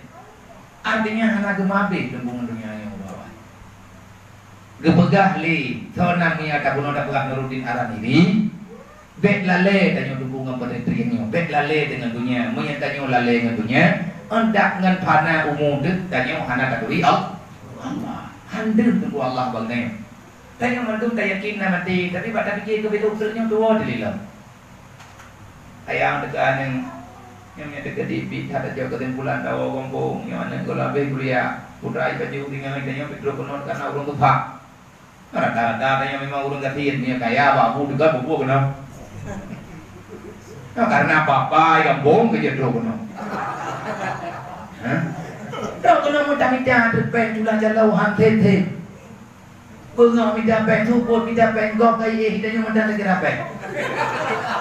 Artinya hana geumabeh leumbung donya nyoe, Bapak. Geupeugah lé, soe nan meunyo tabunoe tapeugah Nuruddin Aran ini, bèk lalè tanyoe tubu ngon peuneutrieng nyoe, bèk lalè deungon donya. Meunyo tanyoe lalè ngon donya, dak ngon fana umu deuh tanyoe hana taturi Al-, Allah. Handeuh teungku Allah bak geutanyoe. Tanyoe mandum tayakin na maté, tapi bak tapike keu beudoh treuk nyoe tuwoe dililom. Ayang teuka aneuk, nyang nyan teuka dibi that tajok keusimpulan dawa gompong, nyoe aneuk goh labeh kuliah. Putra i baju tinggai tanyoe pih trok keunoe karena ureueng tuha. Rata-rata tanyoe memang ureueng gasien, meunyoe kaya bak bu teuka bubu keunoe. Nah, karena papa i gampông keu jeuet trok keunoe. Hah? Trok keunoe meutamita treuk péng tulah jalau han them-them. Beungoh mita péng, subot mita péng, gob kayèe, tanyoe mantong lagèe rapèe.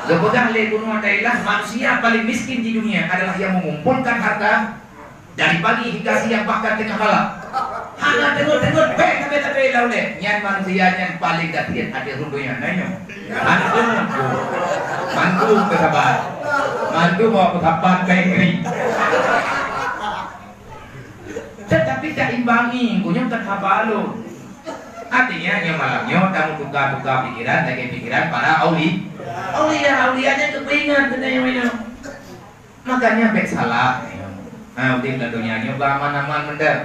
Geupeugah lé Gubernur Thailand, manusia paling miskin di dunia adalah yang mengumpulkan harta dari pagi hingga siang, bahkan tengah malam. Hana teungeut-teungeut péng sabe-sabe lam ulèe. Nyan manusia nyan paling gasien ateueh rhueng donya. Nah, nyoe. Mandum. Mandum peusaban. Mandum awak peusaban péng gri. Tetapi taimbangi, nyoe kan haba lôn. Artinya, nyoe malam nyoe, tameutuka-tuka pikiran lagèe pikiran para auli-, aulia. Aulia nyan keu peuingat keu tanyoe nyoe. Makanya bèk salah. Ha, udép lam donya nyoe beuaman-aman mantong.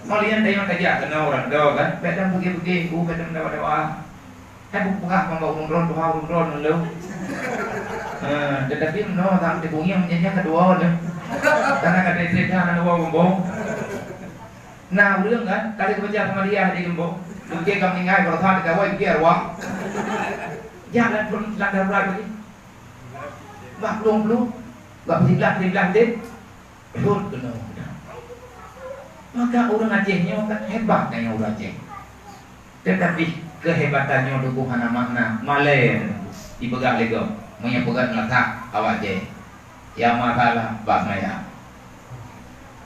Meulian tanyoe tajak keunoe ureueng droe kan, bèk dan beugèh-beugèh, bèk dan dawa-dawa. Hai buet peugah ngon bak ureueng droe, tuha ureueng droe ngon lôn. Ha, tetapi meunoe tam teupeue ngieng meunyan nyan ka dua lôn. Karena ka trép-trép nyan na dua bumbong. Na ureueng kan, ka lheueh geubaca Muhammadiyah di geumbong. Mungkin ka meuninggai, baroesa teuka awai, mungkin arwah. Jak lam, lam darurat lagi. Bah plueng-plueng, bah siblah-siblah deh. Rhot keunoe. Maka ureueng Aceh nyoe kan hebat tanyoe ureueng Aceh. Tetapi kehebatan nyoe tuboh hana makna, malèe. Ipeugah lé gob, meunyoe peugah meulatah awak Aceh. Nyang masalah bak maya.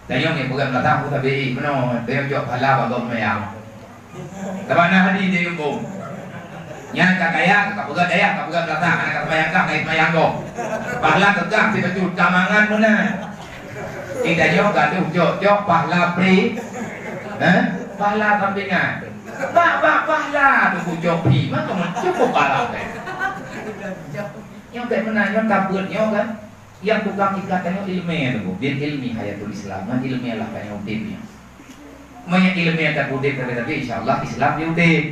Tanyoe meunyoe peugah meulatah pun sabe, meunoe tanyoe cok pahala bak gob maya. Sabab na hadis di yumbong. Nyan ka kaya, ka peugah dayah, ka peugah meulatah, hana ka seumayang kah, ka seumayang gob. Pahala keu kah sibacut, ka mangan meunan. Di tanyoe gadoh cok-cok pahala pri, eh? Pahala sampingan. Bak, bak pahala tu kucok pi, maka cukup pahala teh. Nyang bèk meunan, nyang tabeuet nyoe kan. Nyang tukang ikat tanyoe ileumèe tu, bil ilmi hayatul Islam, ngon ileumèe lah tanyoe udép nyoe. Meunyoe ileumèe tak udép tapi-tapi, insya Allah Islam diudép.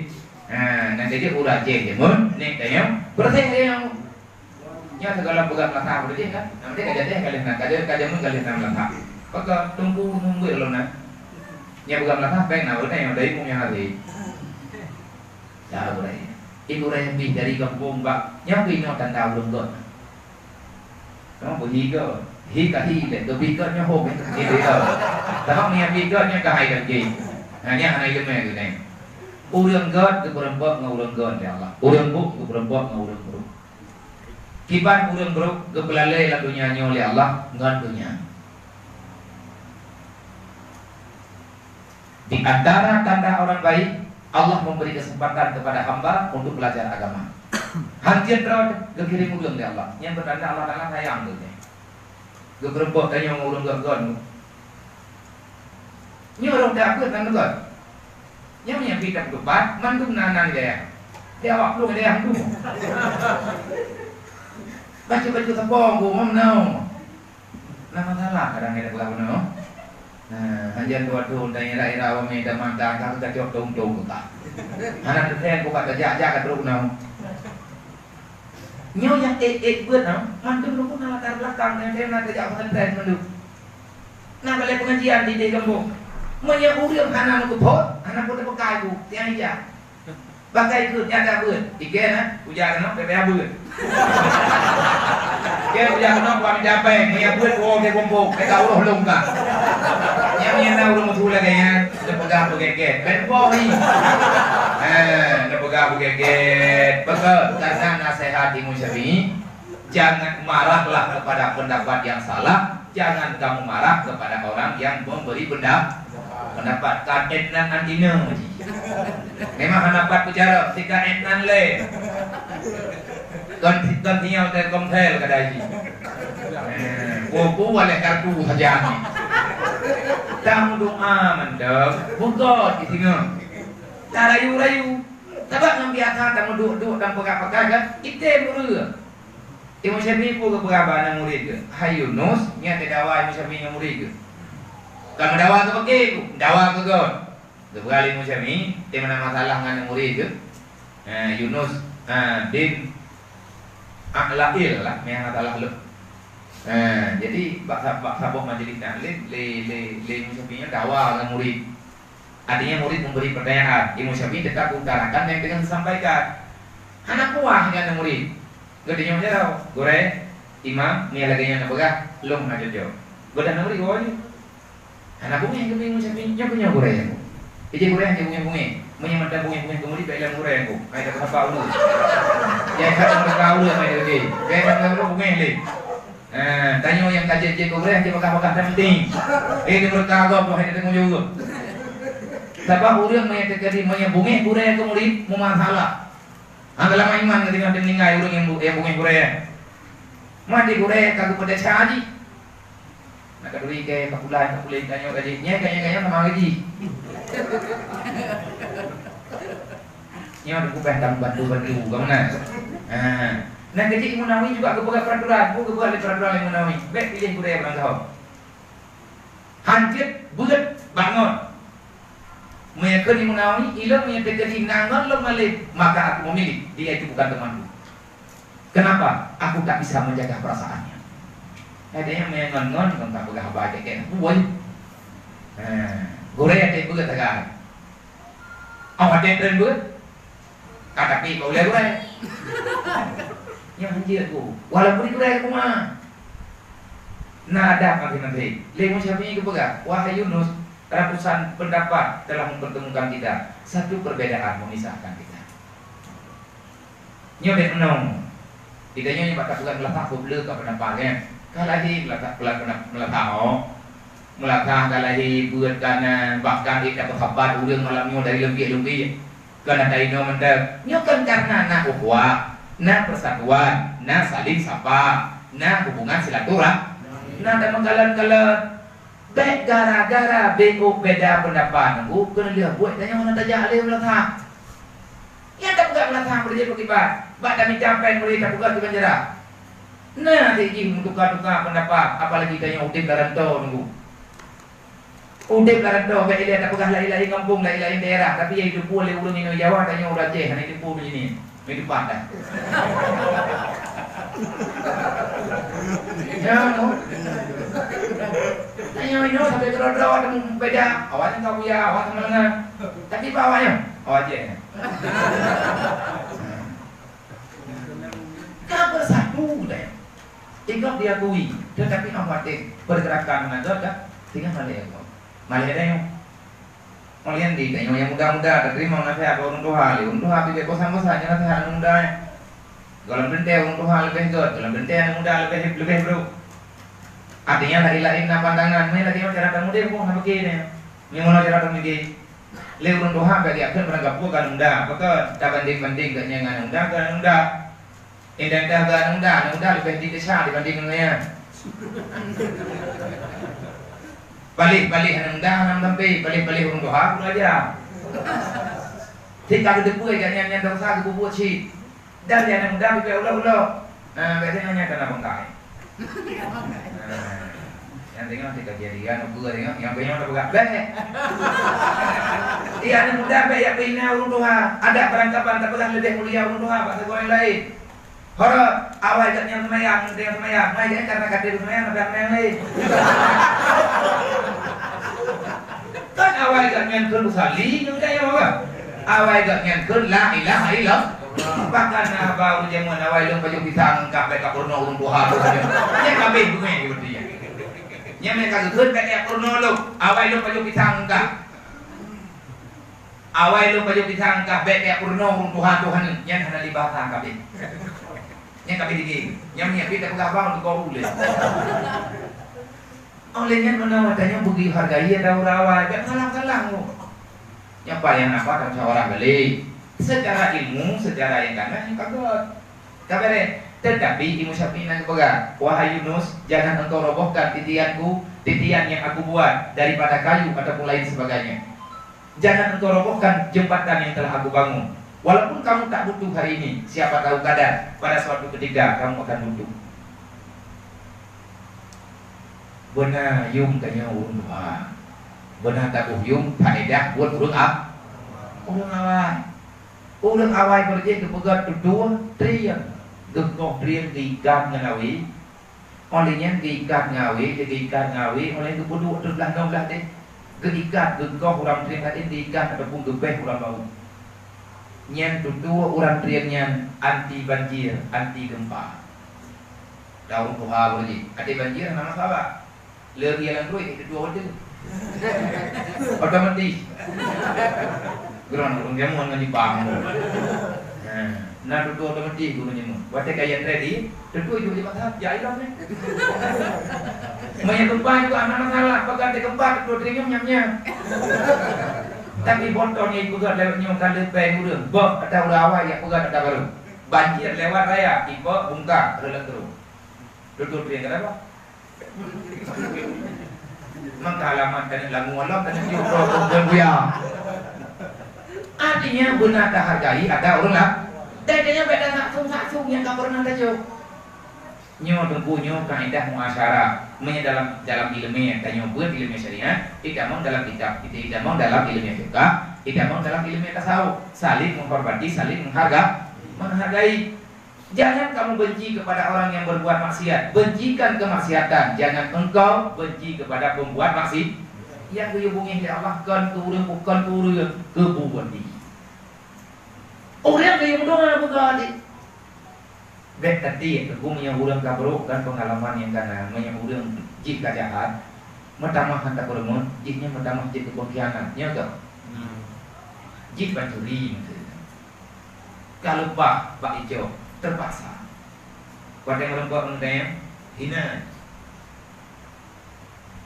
Ha, nyan jadi ureueng Aceh jameun, nèk tanyoe beureuséh tanyoe. Nyan segala peugah meulatah beureuséh kan? Nanti ka jadeh ka lheueh na, ka jadeh ka jameun ka lheueh na meulatah. Maka teungku mumbek lom na. Nyan peugah meulatah, bèk na ureueng tanyoe dari munyang hari. Dah ureueng. Ibu raya bih dari gampông bak, nyan pih nyoe tanda ureueng göt. Kamoe beuhi göt. Hi ka hi lé, geubi göt nyoe hom, eh. Hi lé göt. Sabab meunyo bi göt nyoe ka hai lagèe. Nah, nyan hana ileumèe geuh nyan. Ureueng göt geupeureumpok ngon ureueng göt lé Allah. Ureueng brôk geupeureumpok ngon ureueng brôk. Kiban ureueng brôk geupeulalè lam donya nyoe lé Allah ngon donya. Di antara tanda orang baik, Allah memberi kesempatan kepada hamba untuk belajar agama. Hanjeuet droe geukirém ureueng lé Allah. Nyan peutanda Allah Taala sayang keu geuh. Geupeureumpok tanyoe ngon ureueng göt-göt. Nyoe ureueng that beuet nan göt. Nyoe nyang pih that beuet, mandum na nan gaya. Di awak plueng gaya handu. Bacut-bacut sapong geuh meunoe. Na masalah kadang gaya peugah meunoe. Nah, hanya dua tahun dan ira-ira wame dan mata ka gacok tong-tong ka. Hana teuntèe buka tajak-jak ka trok nang. Nyoe nyang ék-ék beuet nang, mandum nunggu na latar belakang nyang na tajak pesantren mandum. Na balai pengajian di deh gampông. Meunyoe ureueng hana meukeubot, hana pun teupeugah ku, tiang ija. Bagai keuh nyata beuet. Ikeu na, uja keunoe, bèk payah beuet. Ikeu uja keunoe, kuat mita pèng, meunyo beuet, woe ke kumpok, bèk ka uroh lôn ka. Nyang, nyang na ureueng meusu lagèe nyan, neupeugah beugèt-gèt. Bèk boh ni. Eh, neupeugah beugèt-gèt. Beutôi, karena nasihat Imam Syafi'i, jangan marahlah kepada pendapat yang salah, jangan kamu marah kepada orang yang memberi pendap-, pendapat. Kan etnan antina ji. Memang hana pat bicara, tika etnan le. Kon, kon tinyau dari komsel kada ji. Eh, buku oleh kartu saja ni. Tamu doa mantap, buka di sini. Tak rayu-rayu. Sebab nang biasa tamu duduk-duduk dan pegang-pegang kan, kita murah. Imam Syafi'i peue geupeugah bak aneuk murit geuh, "Hai Yunus," nyan teudawa Imam Syafi'i ngon murit geuh. Ka meudawa keu bak geuh, dawa keu gob. Geupeugah lé Imam Syafi'i, "Teuh meunan masalah ngon aneuk murit geuh, eh, Yunus, eh, bin A'lail lah, nyang masalah lôn." Eh, jadi bak sa-, bak saboh majlis taklim lé, lé, lé Imam Syafi'i nyan dawa ngon murit. Artinya murid memberi pertanyaan, Imam Syafi'i tetap utarakan yang dengan disampaikan. Hana puas nyan murid. Geutanyoe jaroe, "Gurèe, Imam, nyan lagèe nyan neupeugah, lôn hana cocok." Geutanyoe murid, "Oh, iya." Hana bungéh keu Imam Syafi'i, nyoe keu nyoe gurèe. Jadi gurèe hana bungéh-bungéh. Meunyoe mantong bungéh-bungéh keu murid, bèk lom gurèe aku. Hai, tak apa ulu. Ya, tak apa ulu, hai, oke. Bèk lom bungéh lé. Eh, tanyoe nyang ka jeuet-jeuet keu gurèe, hana bagah-bagah, tak penting. Eh, di meureuka gob, hai, tak tanggung jaweueb. Sabab ureueng meunyoe teukeudi meunyoe bungéh gurèe keu murid, meumasalah. Hana lama iman geutanyoe meuninggai ureueng nyang bu-, nyang bungéh gurèe. Mati gurèe ka geupeudesya jih. Na ka turi keu kapulan, kapuleng tanyoe gaji. Nyan, ka nyan, ka nyan sama gaji. Nyoe teupeu bèh tam bantu-bantu, ka meunan. Ha. Na keujiek Imam Nawawi juga geupeugah peraturan, peue geupeugah lé peraturan Imam Nawawi. Bèk piléh gurèe bangai. Han jeuet beuet bak ngon. Meunyoe kheun Imam Nawawi, "Ilôn meunyoe teukeudi na ngon lôn malém, maka aku memilih, dia itu bukan temanku. Kenapa? Aku tak bisa menjaga perasaannya." Hai, tanyoe meunyoe ngon-ngon, ngon ka peugah haba cèk-cèk, buet. Ha, gurèe até beuet sagai. Awak até treun beuet. Ka tapi bak ulèe gurèe. Nyan han jeuet ku. Walaupun di gurèe ka teuma. Na adab maséng-maséng. Lé Imam Syafi'i geupeugah, "Wahai Yunus, ratusan pendapat telah mempertemukan kita. Satu perbedaan memisahkan kita." Nyoe bèk meunoe. Di tanyoe nyoe bak tapeugah meulasah, peue ka pendapat, kan? Ka lahé meulasah, meulasah, meulasah, oh. Meulasah ka lahé, beuet ka na, bahkan ék tapeusapat ureueng malam nyoe dari leumpik-leumpik. Kon ata inoe mantong. Nyoe kan karena na ukhuwah, na persatuan, na saling sapa, na hubungan silaturah-, na tameukalon-kalon. Bèk gara-gara beuet beda pendapat nunggu keuneulheueh buet tanyoe hana tajak lé meulasah. Nyang tapeugah meulasah meureujeuk beukiban, bak tamita péng meureujeuk tapeugah kiban jara. Na teuk jih meutuka-tuka pendapat, apalagi tanyoe udép lam rantau nunggu. Udép lam rantau, bèk ilèe tapeugah laén-laén gampông, laén-laén daerah, tapi nyang jiteupeue lé ureueng inong Jawa, tanyoe ureueng Aceh, hana jiteupeue meunyoe nyoe. Minggu depan dah. Ya, no. Tanyoe inoe sampai keudroe-droe ada beda. Awaknyan ka buya, awak sama lengan. Tapi bak awaknyan, awak Aceh. Ka bersatu dah. Ingat diakui, tetapi awak teh pergerakan mengajar dah tinggal malèe. Malèe dah. Mulian di tanyoe nyang muda-muda tateurimong naseuhat bak ureueng tuha lé. Ureueng tuha pih bèk bosan-bosan nyang naseuhat aneuk muda nyan. Gohlom teuntèe ureueng tuha leubeh gèt, gohlom teuntèe aneuk muda leubeh, leubeh brôk. Artinya laén-laén na pandangan, meunan lagèe nyoe cara tamudeh boh na pike nyan. Nyang meunoe cara tamudeh. Lé ureueng tuha bèk geukheun barangkapeue keu aneuk muda, pakon tabandeng-bandeng geuh nyan ngon aneuk muda, keu aneuk muda. Indah-indah geuh aneuk muda, aneuk muda leubeh di desya dibanding ngon nyan. Paléh-paléh aneuk muda hana meutampe, paléh-paléh ureueng tuha kurang aja. Tika geuteupeue gobnyan nyan desya geububuet cit. Dan di aneuk muda pih ulok-ulok. Ah, biasanya nyan kana bangkai. Ah. Nyang tengok teuka jadi kan, ukeue tengok, nyang tengok teupeugah, "Bèk!" Iya, aneuk muda bèk jak peuhina ureueng tuha. Adat barangkaban teupeugah leubeh mulia ureueng tuha bak sagoe nyang laén. Hora, awai gobnyan seumayang, nyang seumayang, mai gobnyan karena ka trép seumayang, na seumayang laén. Kan awai gobnyan kheun usalli, nyang teuka nyoe kan? Awai gobnyan kheun la ilaha illallah. Bahkan na haba ureueng jameun, "Awai lôn pajoh pisang, ka bèk ka peurunoe ureueng tuha tu saja." Nyan ka abéh beungèh di beutôi nyan. Nyan meunan ka geukheun bèk ka peurunoe lôn, "Awai lôn pajoh pisang, ka." Awai lôn pajoh pisang, ka bèk ka peurunoe ureueng tuha tu hana, nyan hana libasa ka abéh. Nyan ka abéh lagèe. Nyan meunan pih tapeugah bang, teuka ulèe. Oleh nyan meunan tanyoe beugihargai ata ureueng awai, bèk salah-salah nyoe. Nyan paih nyang na pat musyawarah balik. Secara ilmu, secara nyang kana nyan ka göt. Ka bèrèh. Tetapi Imam Syafi'i na geupeugah, "Wahai Yunus, jangan engkau robohkan titianku, titian yang aku buat daripada kayu ataupun lain sebagainya. Jangan engkau robohkan jembatan yang telah aku bangun. Walaupun kamu tak butuh hari ini, siapa tahu kadang pada suatu ketika kamu akan butuh." Beuna yuem tanyoe ureueng tuha. Beuna taboh yuem faedah buet ureueng a-, ureueng awai. Ureueng awai beureujeuk geupeugöt tutoe trieng, geukoh trieng geuikat ngon awe. Óh lheueh nyan geuikat ngon awe, geuikat ngon awe, óh lheueh nyan geupeuduek teuk blah nyoe blah deh. Geuikat, geukoh u lam trieng laén, geuikat ataupun geubéh u lam laôt. Nyan tutoe u lam trieng nyan anti banjir, anti gempa. Daun tuha beureujeuk. Até banjir hana masalah. Le raya lam truet, eh, tutoe water. Otomatis. Geurang ureueng jameun ngon Jepang tu. Ha, na tutoe otomatis gurèe nyoe. Watèe ka jak ready, tutoe jok di mata, jak ilong ni. Meunyo gempa juga hana masalah, peugah di gempa tutoe teurimong nyam-nyam. Tapi botol nyang ipeugah lewat nyoe ka leupie ureueng, boh ata ureueng awai jak peugah ata barô. Banjir lewat raya, ipe bungka reulat terus. Tutoe teurimong kenapa? Maka alamat keuneuk lagu Allah, keuneuk jiôh droe keu buya. Artinya, beuna tahargai ata ureueng laén. Dan tanyoe bèk tasasung-sasung nyang ka peureunah tajok. Nyoe teungku, nyoe kaedah muasyarah. Meunyoe dalam, dalam ileumèe, tanyoe beuet ileumèe syariat, itamong dalam kitab, itamong dalam ileumèe fiqah, itamong dalam ileumèe tasawuf. Saling menghormati, saling mengharga-, menghargai. Jangan kamu benci kepada orang yang berbuat maksiat. Bencikan kemaksiatan. Jangan engkau benci kepada pembuat maksi-, nyang geuyue beungéh lé Allah kon keu ureueng, bukon keu ureueng, keu buet jih. Ureueng geuyue meudoa beugah jih. Bèk tatiek, teungku, meunyoe ureueng ka brôk kan peungalaman nyang kana, meunyoe ureueng jih ka jahat, meutamah han tapeurumoh, jih nyan meutamah jeuet keu pengkhianat, nyo teuh? Hmm. Jih pancuri maksud. Ka leupah bak icok, teupaksa. Watèe meureumpok ngon tanyoe, hina.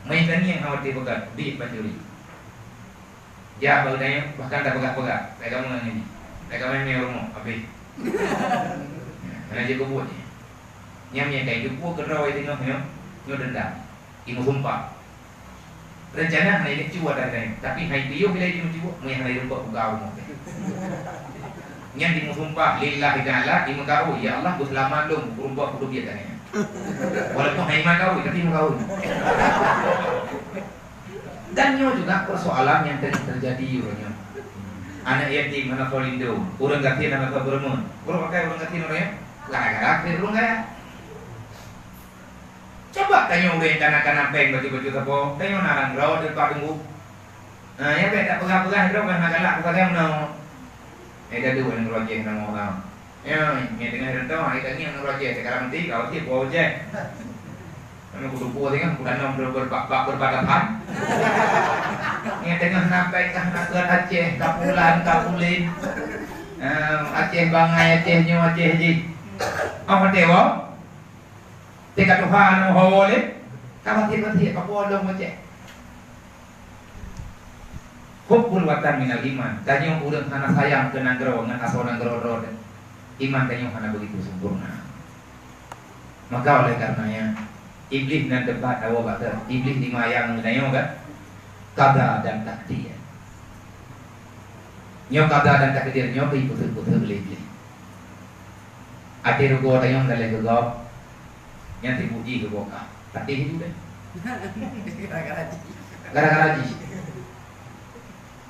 Meunyo tangieng hana watèe peugah, bit pancuri. Jak bak tanyoe, bahkan tapeugah-peugah, "Bèk kamoe ngon nyan jih. Bèk kamoe mé rumoh, habéh." Hana jeuet keu buet nyan. Nyan nyang ka jipeubuet keudroe teungoh nyoe, nyoe deundam. Imeusumpah. Reuncana hana ingat cuba dah kena, tapi hai piôh bila imeucuba, meuh hana ireumpok buka rumoh. Nyan imeusumpah lillahi ta'ala, imeukaru, "Ya Allah, beuseulamat lôn, kureumpok kudubiet dah nyan." Walaupun hai iman karu, tapi imeukaru. Dan nyoe juga persoalan yang tengah terjadi uroe nyoe. Aneuk yatim hana soe lindong, ureueng gasien hana soe peureumeun. Ureueng pakai ureueng gasien uroe nyoe? Gara-gara keu ureueng kaya. Coba tanyoe ureueng kana-kana péng bacut-bacut sapo, tanyoe na lam droe teuka teunggu. Ha, nyan bèk tapeugah-peugah droe, hana galak peugah meunoe. Eh, dadu nanggroe Aceh na mo tau. Nyoe, nyoe teungoh reutoh, hai tangieng nanggroe Aceh, sekarang nanti kau cit po Aceh. Nyoe kutupo teungoh, kutanam ber-, ber-, bak, bak perbatasan. Nyoe teungoh na péng kah na keu Aceh, Kapulan, Kapulin. Eh, Aceh bangai, Aceh nyoe, Aceh jih. Oh, maté, wo? Teuka tuha aneuk ho lé, ka maté-maté, ka pulang macam. Hubbul watan minal iman. Tanyoe ureueng hana sayang keu nanggroe ngon asoe nanggroe droe, iman tanyoe hana begitu sempurna. Maka oleh karenanya, Iblih nan teumpat tawoe bak keu Iblih lima ayang ngon tanyoe kan? Qada dan takdir. Nyoe qada dan takdir nyoe keu ipeuseuk-peuseuk lé Iblih. Até rugoe tanyoe daleh keu gob, nyan sibuk jih rugoe kah. Patéh ju deh. Gara-gara jih.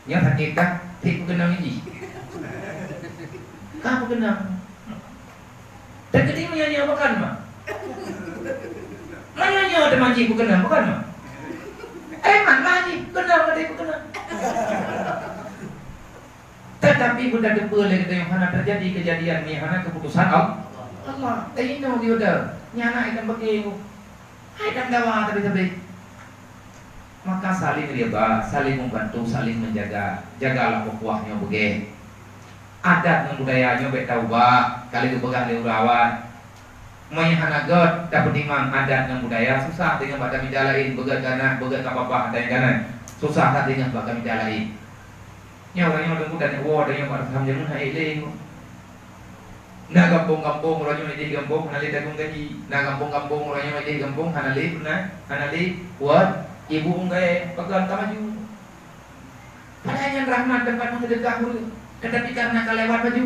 Nyan sakét kah? Tiep peukeunong jih. Ka peukeunong. Teukeudi meunyoe nyoe bukan mah. Meunyoe nyoe teuma jih peukeunong, bukan mah. Eh, man mah jih, keunong ka jih peukeunong. Tetapi buta depa lé geutanyoe hana terjadi kejadian ni, hana keputusan Allah. Allah. Teuinong di udah. Nyan anak ikan bagi. Hai dan dawa tapi-tapi. Maka saling riba, saling membantu, saling menjaga. Jagalah ukhuwah nyoe beugèt. Adat ngon budaya nyoe bèk taubah, ka lheueh geupeugah lé ulama. Meunyoe hana göt tapeutimang adat ngon budaya, susah teungoh bak tamita laén, beugöt keu aneuk, beugöt keu babah, ata nyang keunan. Susah that teungoh bak tamita laén. Nyoe uroe nyoe teungku dan woe tanyoe bak tham jameun hana ék lé. Na gampông-gampông uroe nyoe idéh gampông hana lé tagong gaji. Na gampông-gampông uroe nyoe idéh gampông hana lé peuna, hana lé buet ibu unggai peugah ka maju. Padahai nyan rahmat teumpat meuseudeukah ureueng, teutapi kareuna ka lewat maju.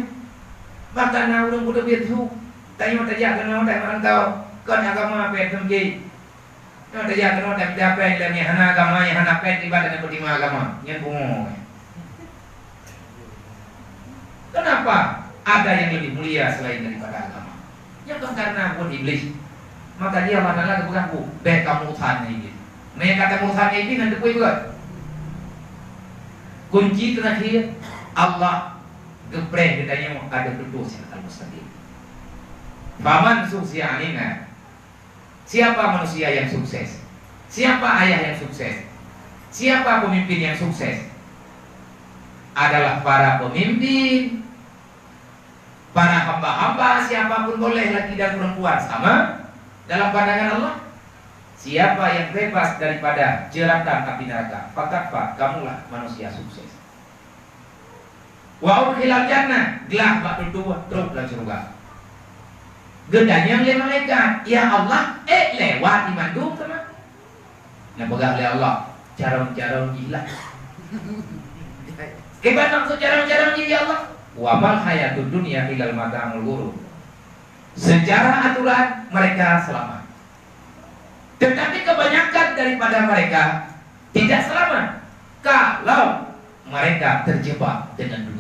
Bahkan na ureueng beuteubiet su, tanyoe tajak keunoe tajak meurantau, kon agama pèng teumeuji. Nyoe tajak keunoe tamita pèng lé nyang hana agama, nyang hana pèng ibarat nyang peutimang agama. Nyan pungo. Kenapa? Ada yang lebih mulia selain daripada agama. Nyan kon karena buet Iblis. Maka dia Allah Taala geupeugah, "Bèk kamu urusan ngon Iblis." Meunyo ka tameurusan ngon Iblis, nyan teupeu buet. Kunci terakhir, Allah geupreh geutanyoe ata tutoe siratal mustaqim. Faman zuhziha 'anin nar, Siapa manusia yang sukses? Siapa ayah yang sukses? Siapa pemimpin yang sukses? Adalah para pemimpin, para hamba-hamba, siapapun boleh, laki dan perempuan sama dalam pandangan Allah. Siapa yang bebas daripada jeratan api neraka, fakat fa, kamulah manusia sukses. Wa udkhilal jannah, glah bak tutoe, trok lam syeuruga. Geutanyong lé malaikat, "Ya Allah, ék lewat di mandum teuma?" Neupeugah lé Allah, "Carông-carông jih lah." Kiban maksud carông-carông jih, ya Allah? "Wa mal hayatud dunya illa mata'ul ghurur." Secara aturan mereka selamat. Tetapi kebanyakan daripada mereka tidak selamat kalau mereka terjebak dengan dunia.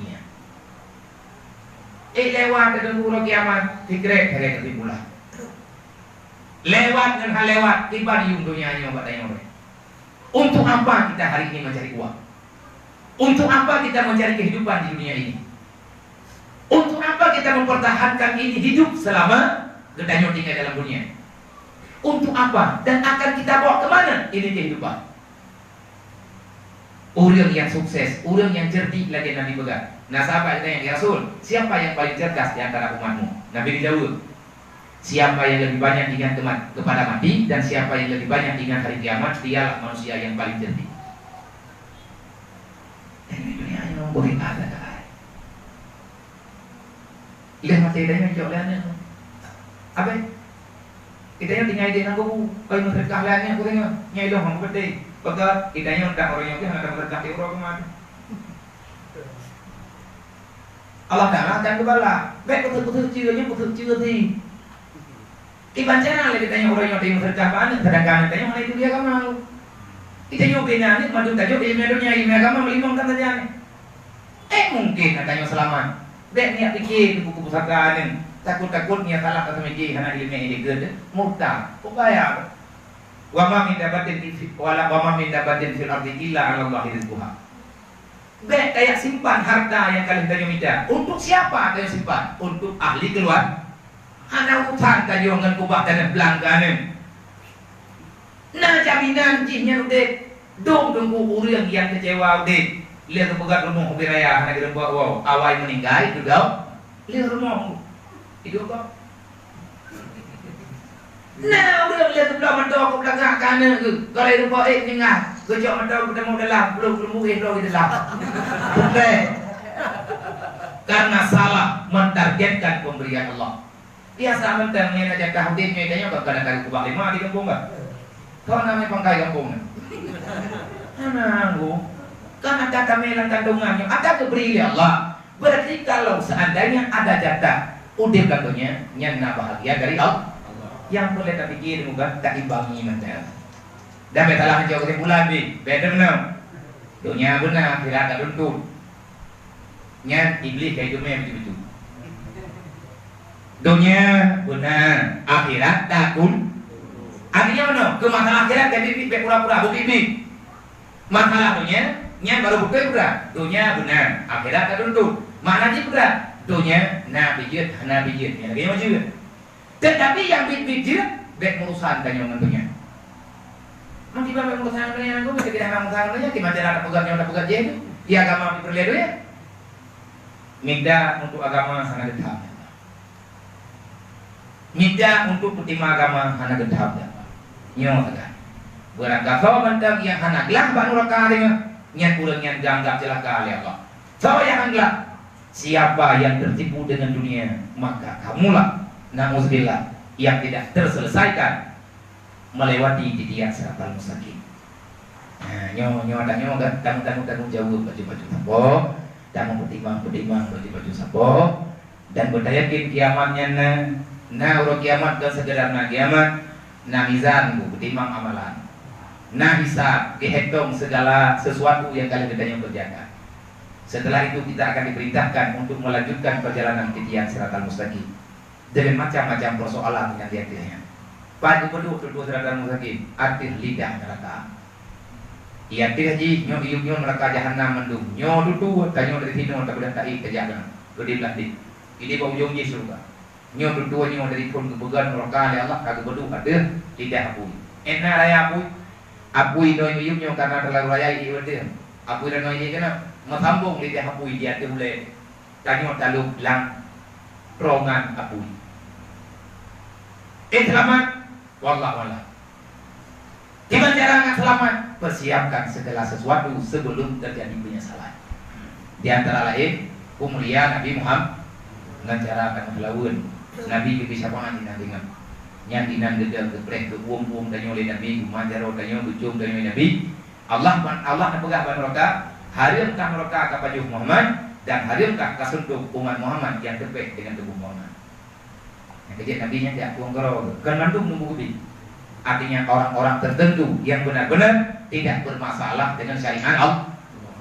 Eh, lewat deungon uroe kiamat, sikrek sagai tapi pula. Lewat ngon hana lewat, kiban yuem donya nyoe bak tanyoe. Untuk apa kita hari ini mencari uang? Untuk apa kita mencari kehidupan di dunia ini? Untuk apa kita mempertahankan ini hidup selama geutanyoe tinggal dalam dunia? Untuk apa? Dan akan kita bawa ke mana ini kehidupan? Ureueng nyang sukses, ureueng nyang cerdik lagèe Nabi peugah. Na sahabat geutanyong, "Ya Rasul, siapa yang paling cerdas di antara umatmu?" Nabi geujaweueb, "Siapa yang lebih banyak ingat kemat-, kepada mati dan siapa yang lebih banyak ingat hari kiamat, dialah manusia yang paling cerdik." Dunia nyoe beribadah. Lheuh maté tanyoe cok lé aneuk. Abéh, geutanyoe tinggai di nanggroe, oi meuseudeukah lé aneuk geutanyoe. Nyoe ilong hom geupeudeh. Peugah, geutanyoe dak uroe nyoe hana tameuseudeukah di uroe keumat. Allah Taala akan geubalah. Bèk peuseuek-peuseuek ceue nyoe, peuseuek ceue sie. Kiban cara lé geutanyoe uroe nyoe tameuseudeukah bak aneuk, seudangkan aneuk tanyoe hana jituri agama. Geutanyoe bina aneuk mandum tajok ileumèe donya, ileumèe agama meulimong kan sajan. Eh, mungkin geutanyoe seulamat. Bèk niat pike keu buku pusaka aneuk. Takot-takot niat salah ka seumike hana ileumèe idéh geuh, murtad. Peubaya. Wa ma min dabbatin fi, wala, wa ma min dabbatin fil ardi illa 'alallahi rizquha. Bèk tajak simpan harta nyang ka lheueh tanyoe mita. Untuk siapa tanyoe simpan? Untuk ahli keuluarga. Hana urusan tanyoe ngon kubah tanah blang keu aneuk. Na jaminan jih nyan udép. Dum teungku ureueng nyang keucewa udép. Lheueh geupeugöt rumoh ubé raya hana geureumpok woe. Awai meuninggai, dudoe lheueh rumoh. Idup kah? Na ureueng lheueh geubloe mantong keu beulagak keu aneuk geuh. Gohlom rumpok ék ninggai, geucok mantong geutamong dalam, bloe geuleumu éh bloe di dalam. Beutôi. Karena salah mentargetkan pemberian Allah. Biasa mantong nyan aja kah udép nyoe tanyoe ka kana taru kubah lima di gampông kah? Kau namanya pangkai gampông nyoe. Hana nggu. Kan ada kami lam kandungan nyoe, ada geubri lé Allah. Berarti kalau seandainya ada jatah udép lam donya, nyan na bahagian dari Allah. Nyang peureulèe tapike di muka, taimbangi mantong. Dan bèk salah jok kesimpulan pih, bèk deungoe. Donya beuna, akhirat ka tuntut. Nyan Iblih ka iteumé beutôi-beutôi. Donya beuna, akhirat ka tuntut. Artinya meunoe, keu masalah akhirat ka biet-biet, bèk pura-pura, beubiet-biet. Masalah donya, nyan barô beutôi pura. Donya beuna, akhirat ka tuntut. Makna jih peugah, donya na pih jeuet, hana pih jeuet. Nyan lagèe nyoe jeuet. Teutapi nyang biet-biet jeuet, bèk meurusan tanyoe ngon donya. Meukiban bèk meurusan ngon donya, ngon donya, kita hana meurusan ngon donya, kiban cara tapeugah nyoe, tapeugah jih tu. Di agama peureulèe donya. Mita untuk agama hana geutham. Mita untuk peutimang agama hana geutham. Nyoe sagai. Beurangkasoe mantong nyang hana glah bak nuraka deungon, nyan ureueng nyan geuanggap ceulaka lé Allah. Soe nyang hana glah? Siapa yang tertipu dengan dunia, maka kamulah, na'udzubillah, yang tidak terselesaikan melewati titian siratal mustaqim. Nah, nyoe, nyoe, tanyoe kan, tanyoe, tanyoe, tanyoe jaweueb bacut-bacut sapo, tanyoe peutimang-peutimang bacut-bacut sapo, dan beutayakin kiamat nyan na, na uroe kiamat kon sekedar na kiamat, na mizan bu, beutimang amalan. Na hisab, geuhitong segala sesuatu nyang ka lheueh geutanyoe kerjakan. Setelah itu, kita akan diperintahkan untuk melanjutkan perjalanan titian siratal mustaqim. Deungon macam-macam persoalan nyang di ateueh nyan. Pat geupeuduek tutoe siratal mustaqim, ateueh lidah nuraka. Di ateueh jih, nyoe iyup nyoe nuraka jahanam mandum. Nyoe tutoe, tanyoe dari sinoe, tapeudong taék tajak keunoe. Keudeh blah deh. Keudeh bak ujong jih syeuruga. Nyoe tutoe nyoe dari phon geupeugah nuraka lé Allah ka geupeuduek ateueh lidah apui. Éh na raya apui. Apui nyoe iyup nyoe karena terlalu raya iyup ateueh. Apui nyoe iyup keunoe meusambong lidah apui di ateueh ulèe. Tanyoe talop lam terowongan apui. Éh, seulamat? Wallahu a'lam. Kiban cara ngon seulamat? Persiapkan segala sesuatu sebelum terjadi penyesalan. Di antara lain, peumulia Nabi Muhammad ngon cara tanyoe seulaweuen. Nabi geubri syafaat inan deungon. Nyan inan geudong geupreh geuuem-uem tanyoe lé Nabi, geumanjaro tanyoe, geucom tanyoe lé Nabi. Allah, Allah neupeugah bak nuraka, hareuem kah nuraka ka pajoh Muhammad, dan hareuem kah ka suntok umat Muhammad nyang teupéh deungon tuboh Muhammad. Nyang keujeuet Nabi nyan jak tueng keudroe, kon mandum nunggu geubi. Artinya orang-orang tertentu yang benar-benar tidak bermasalah dengan syariat Allah.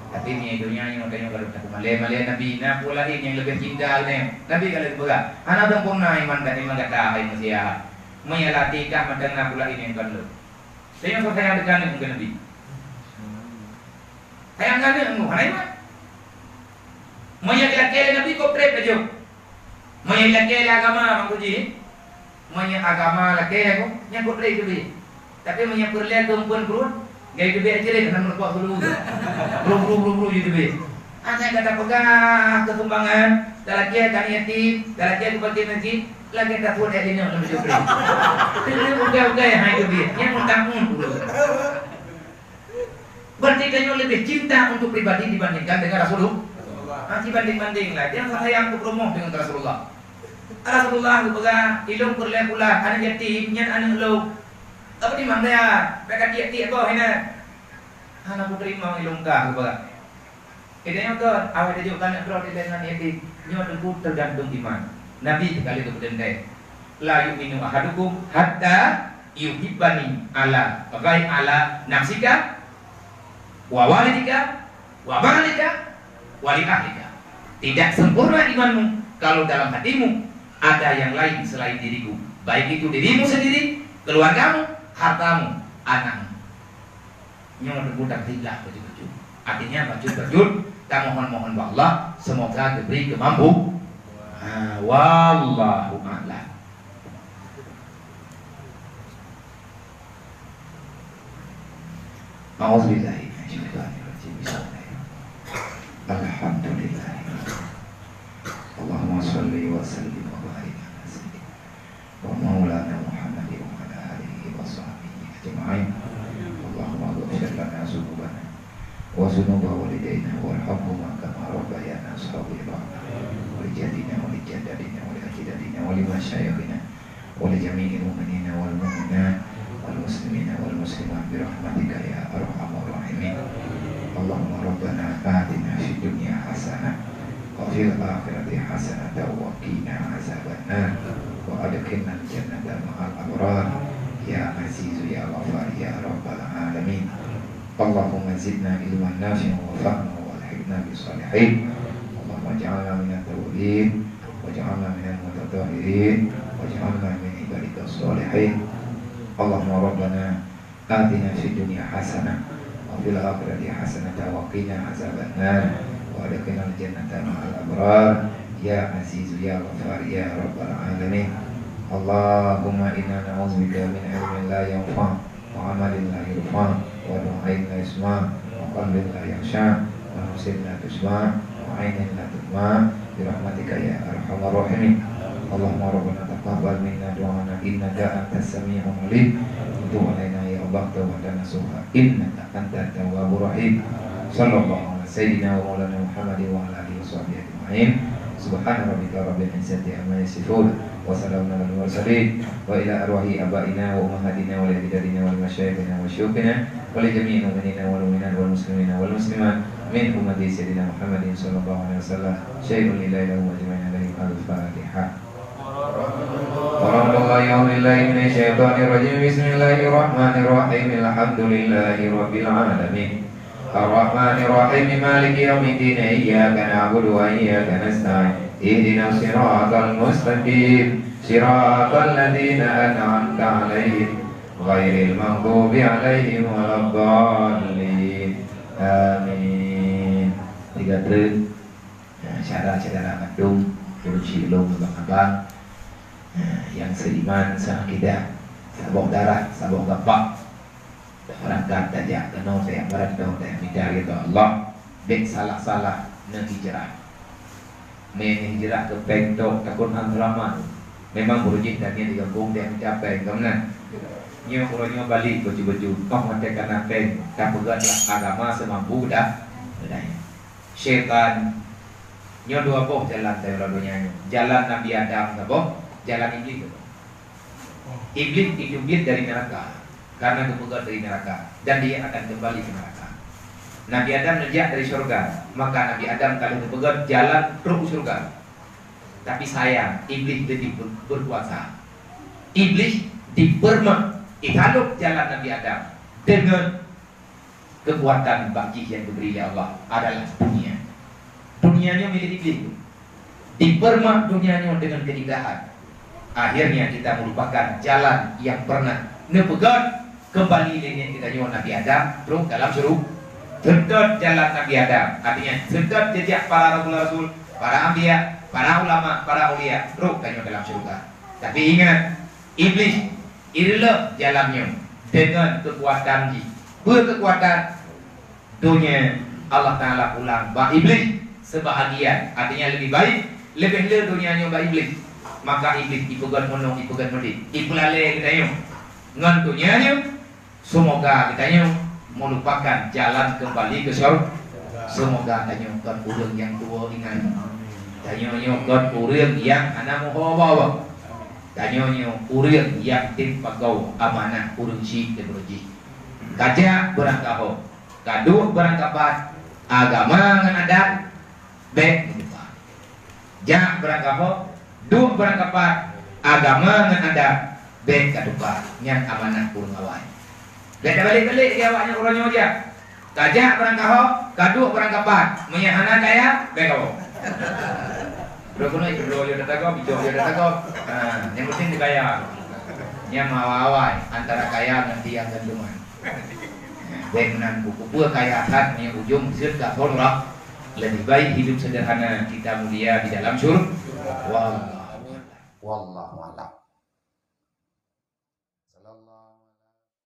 Tapi di dunia nyoe tanyoe kalau tak malèe-malèe Nabi, na peue laén nyang leubeh cinta lé. Nabi kalau geupeugah, hana sempurna iman dan iman gata hai manusia. Meunyo latih kah mantong na peue laén nyang kon lôn. Sayang keu sayang deungon keu Nabi. Sayang keu aneuk, hana iman. Meunyo dilakèe lé Nabi, kok trép laju. Meunyo dilakèe lé agama, bang uji. Meunyo agama lakèe aku, nyan kok trép laju. Tapi meunyo peureulèe keu eumpeuen pruet, gai teubiet cirit, hana meureumpok sulu. Bru, bru, bru, bru, ji teubiet. Asai gata peugah keu sumbangan, talakèe keu aneuk yatim, talakèe keu fakir miskin, lagèe tapuet ayat inong lam jubri. Teungoh ugai-ugai hai teubiet, nyan meutamong dulu. Berarti tanyoe leubeh cinta untuk pribadi dibandingkan dengan Rasulullah. Ha, dibanding-banding lah. Jangan sayang keu peurumoh dengan Rasulullah. Rasulullah geupeugah, "Ilôn peureulèe pula aneuk yatim, nyan aneuk lôn." Apa di mana? Bèk ka tiek-tiek boh inan. Hana kuteurimong ilôn kah geupeugah. Keuneuk kon, awai tajok keuneuk droe dilèe ngon yatim. Nyoe teungku teugantung iman. Nabi teuka lheueh geupeudeuntai, "La yu'minu ahadukum hatta yuhibbani ala ghai ala nafsika wa walidika wa malika wa li ahlika." Tidak sempurna imanmu kalau dalam hatimu ada yang lain selain diriku, baik itu dirimu sendiri, keluargamu, hartamu, anakmu. Nyoe teungku taktik lah bacut-bacut. Artinya bacut-bacut, tamohon-mohon bak Allah, semoga geubri keumampu. Ha, wallahu a'lam. A'udzubillahi minasyaitonirrajim. Bismillahirrahmanirrahim. Alhamdulillah. Allahumma shalli wa sallim wa barik ala sayyidina wa maulana Muhammadin wa ala alihi wa sahbihi ajma'in. Allahumma ighfir lana dzunubana wa dzunuba walidaina warhamhuma kama rabbayana shaghira. Wa li jaddina wa li jaddatina wa li ajdadina wa li masyayikhina wa li jami'il mu'minina wal mu'minat wal muslimina wal muslimat bi rahmatika ya arhamar rahimin. Allahumma rabbana atina fid dunya hasanah wa fil akhirati hasanatan wa qina azabannar. Wa adkhilnal jannata ma'al abrar. Ya Azizu ya Ghaffar ya Rabbal Alamin. Allahumma zidna ilman nafi'an wa fahma wa alhiqna bis salihin. Allahumma ij'alna minat tawwabin, waj'alna minal mutatahhirin, waj'alna min ibadika shalihin. Allahumma Rabbana atina fid dunya hasanah, wa fil akhirati hasanah, wa qina azaban nar, wa adkhilnal jannata ma'al abrar, ya Azizu ya Ghaffar ya Rabbal Alamin. Allahumma inna na'udzubika min ilmin la yanfa', wa amalin la yurfa', wa du'ain la yusma', wa qalbin la yakhsha', wa nafsin la tusyba', wa ainin la tudma', bi rahmatika ya arhamar rahimin. Allahumma rabbana taqabbal minna du'ana innaka antas sami'ul alim, wa tub alaina ya Allah taubatan nasuha innaka antat tawwabur rahim. Sallallahu ala sayyidina wa maulana Muhammadin wa ala alihi wa sahbihi ajma'in. Subhana rabbika rabbil izzati amma yasifun. Wa salamun alal mursalin. Wa ila arwahi abaina wa ummahatina wa li ajdadina wa li masyayikhina wa syuyukhina wa li jami'il mu'minina wal mu'minat wal muslimina wal muslimat min ummati sayyidina Muhammadin sallallahu alaihi wasallam syai'un lillahi lahum ajma'in alaihim. Al-Fatihah. A'udzubillahi minasyaitonirrajim. Bismillahirrahmanirrahim. Alhamdulillahi rabbil alamin. Arrahmanirrahim. Maliki yaumiddin. Iyyaka na'budu wa iyyaka nasta'in. Ihdinas siratal mustaqim. Siratal ladzina an'amta 'alaihim, ghairil maghdubi 'alaihim waladdallin. Amin. Tiga truk. Ya, syedara-syedara mandum, ureueng syik lôn nibak abang, ya, nyang seiman, seakidah, saboh darah, saboh gapak. Beurangkat tajak keunoe, tajak meurantoe, tajak mita ridha Allah, bék salah-salah neuhijrah. Meuhijrah keu péng tok takot hana seulamat. Memang beurujih tangieng di gampông tajak mita péng, ka meunan? Nyoe uroe nyoe balik bacut-bacut, oh watée ka na péng, tapeugét lah agama seumampu dah, dah. Syaitan. Nyoe dua boh jalan dalam donya nyoe. Jalan Nabi Adam saboh, jalan Iblih saboh. Iblih itu jeuet dari neraka, karena geupeugét dari neraka, dan dia akan kembali ke neraka. Nabi Adam neujak dari syurga, maka Nabi Adam ka lheueh geupeugét jalan trok u syurga. Tapi sayang, Iblih leubeh ber-, berkuasa. Iblih dipeurmak, ditalok jalan Nabi Adam dengan kekuatan bak jih yang diberi oleh Allah adalah dunia. Dunia nyoe milék Iblih. Dipeurmak dunia nyoe dengan keindahan. Akhirnya kita melupakan jalan yang pernah neupeugét kembali lé niet geutanyoe Nabi Adam trok dalam syuru-, seutôt jalan Nabi Adam. Artinya, seutôt jejak para rasul-rasul, para anbiya, para ulama, para aulia, trok tanyoe dalam syurga. Tapi ingat, Iblih ireuloh jalan nyoe deungon keukuatan jih. Peue keukuatan? Donya Allah Taala pulang bak Iblih seubahagian, artinya leubeh baik, leubeh le donya nyoe bak Iblih. Maka Iblih ipeugét meunoe, ipeugét meudéh, ipeulalé geutanyoe ngon donya nyoe. Seumoga geutanyoe meulupakan jalan keumbali keu syur-, seumoga tanyoe kon ureuëng nyang tuwoe ingat. Tanyoe nyoe kon ureuëng nyang hana meuho bawa. Tanyoe nyoe ureuëng nyang tem pagoe amanah ureuëng syik di beureuji. Kajak beurangkaho, kaduek beurangkapat, agama ngon adat, bék meutuka. Jak beurangkaho, duek beurangkapat, agama ngon adat, bék katuka, nyan amanah ureuëng awai. Bék tabalek-balek di awaknyan uroe nyoe jak. Kajak beurangkaho, kaduek beurangkapat, meunyo hana kaya, bék kawoe. Droe keunoe droe yo data gob, bijok yo data gob. Ha, nyang penting dikaya. Nyang awai-awai antara kaya ngon tiang gantungan. Bék meunan buku peue kaya that meunyo ujong seuet ka phon uroe. Lebih baik hidup sederhana kita mulia di dalam syur-, wallahu a'lam. Wallahu a'lam.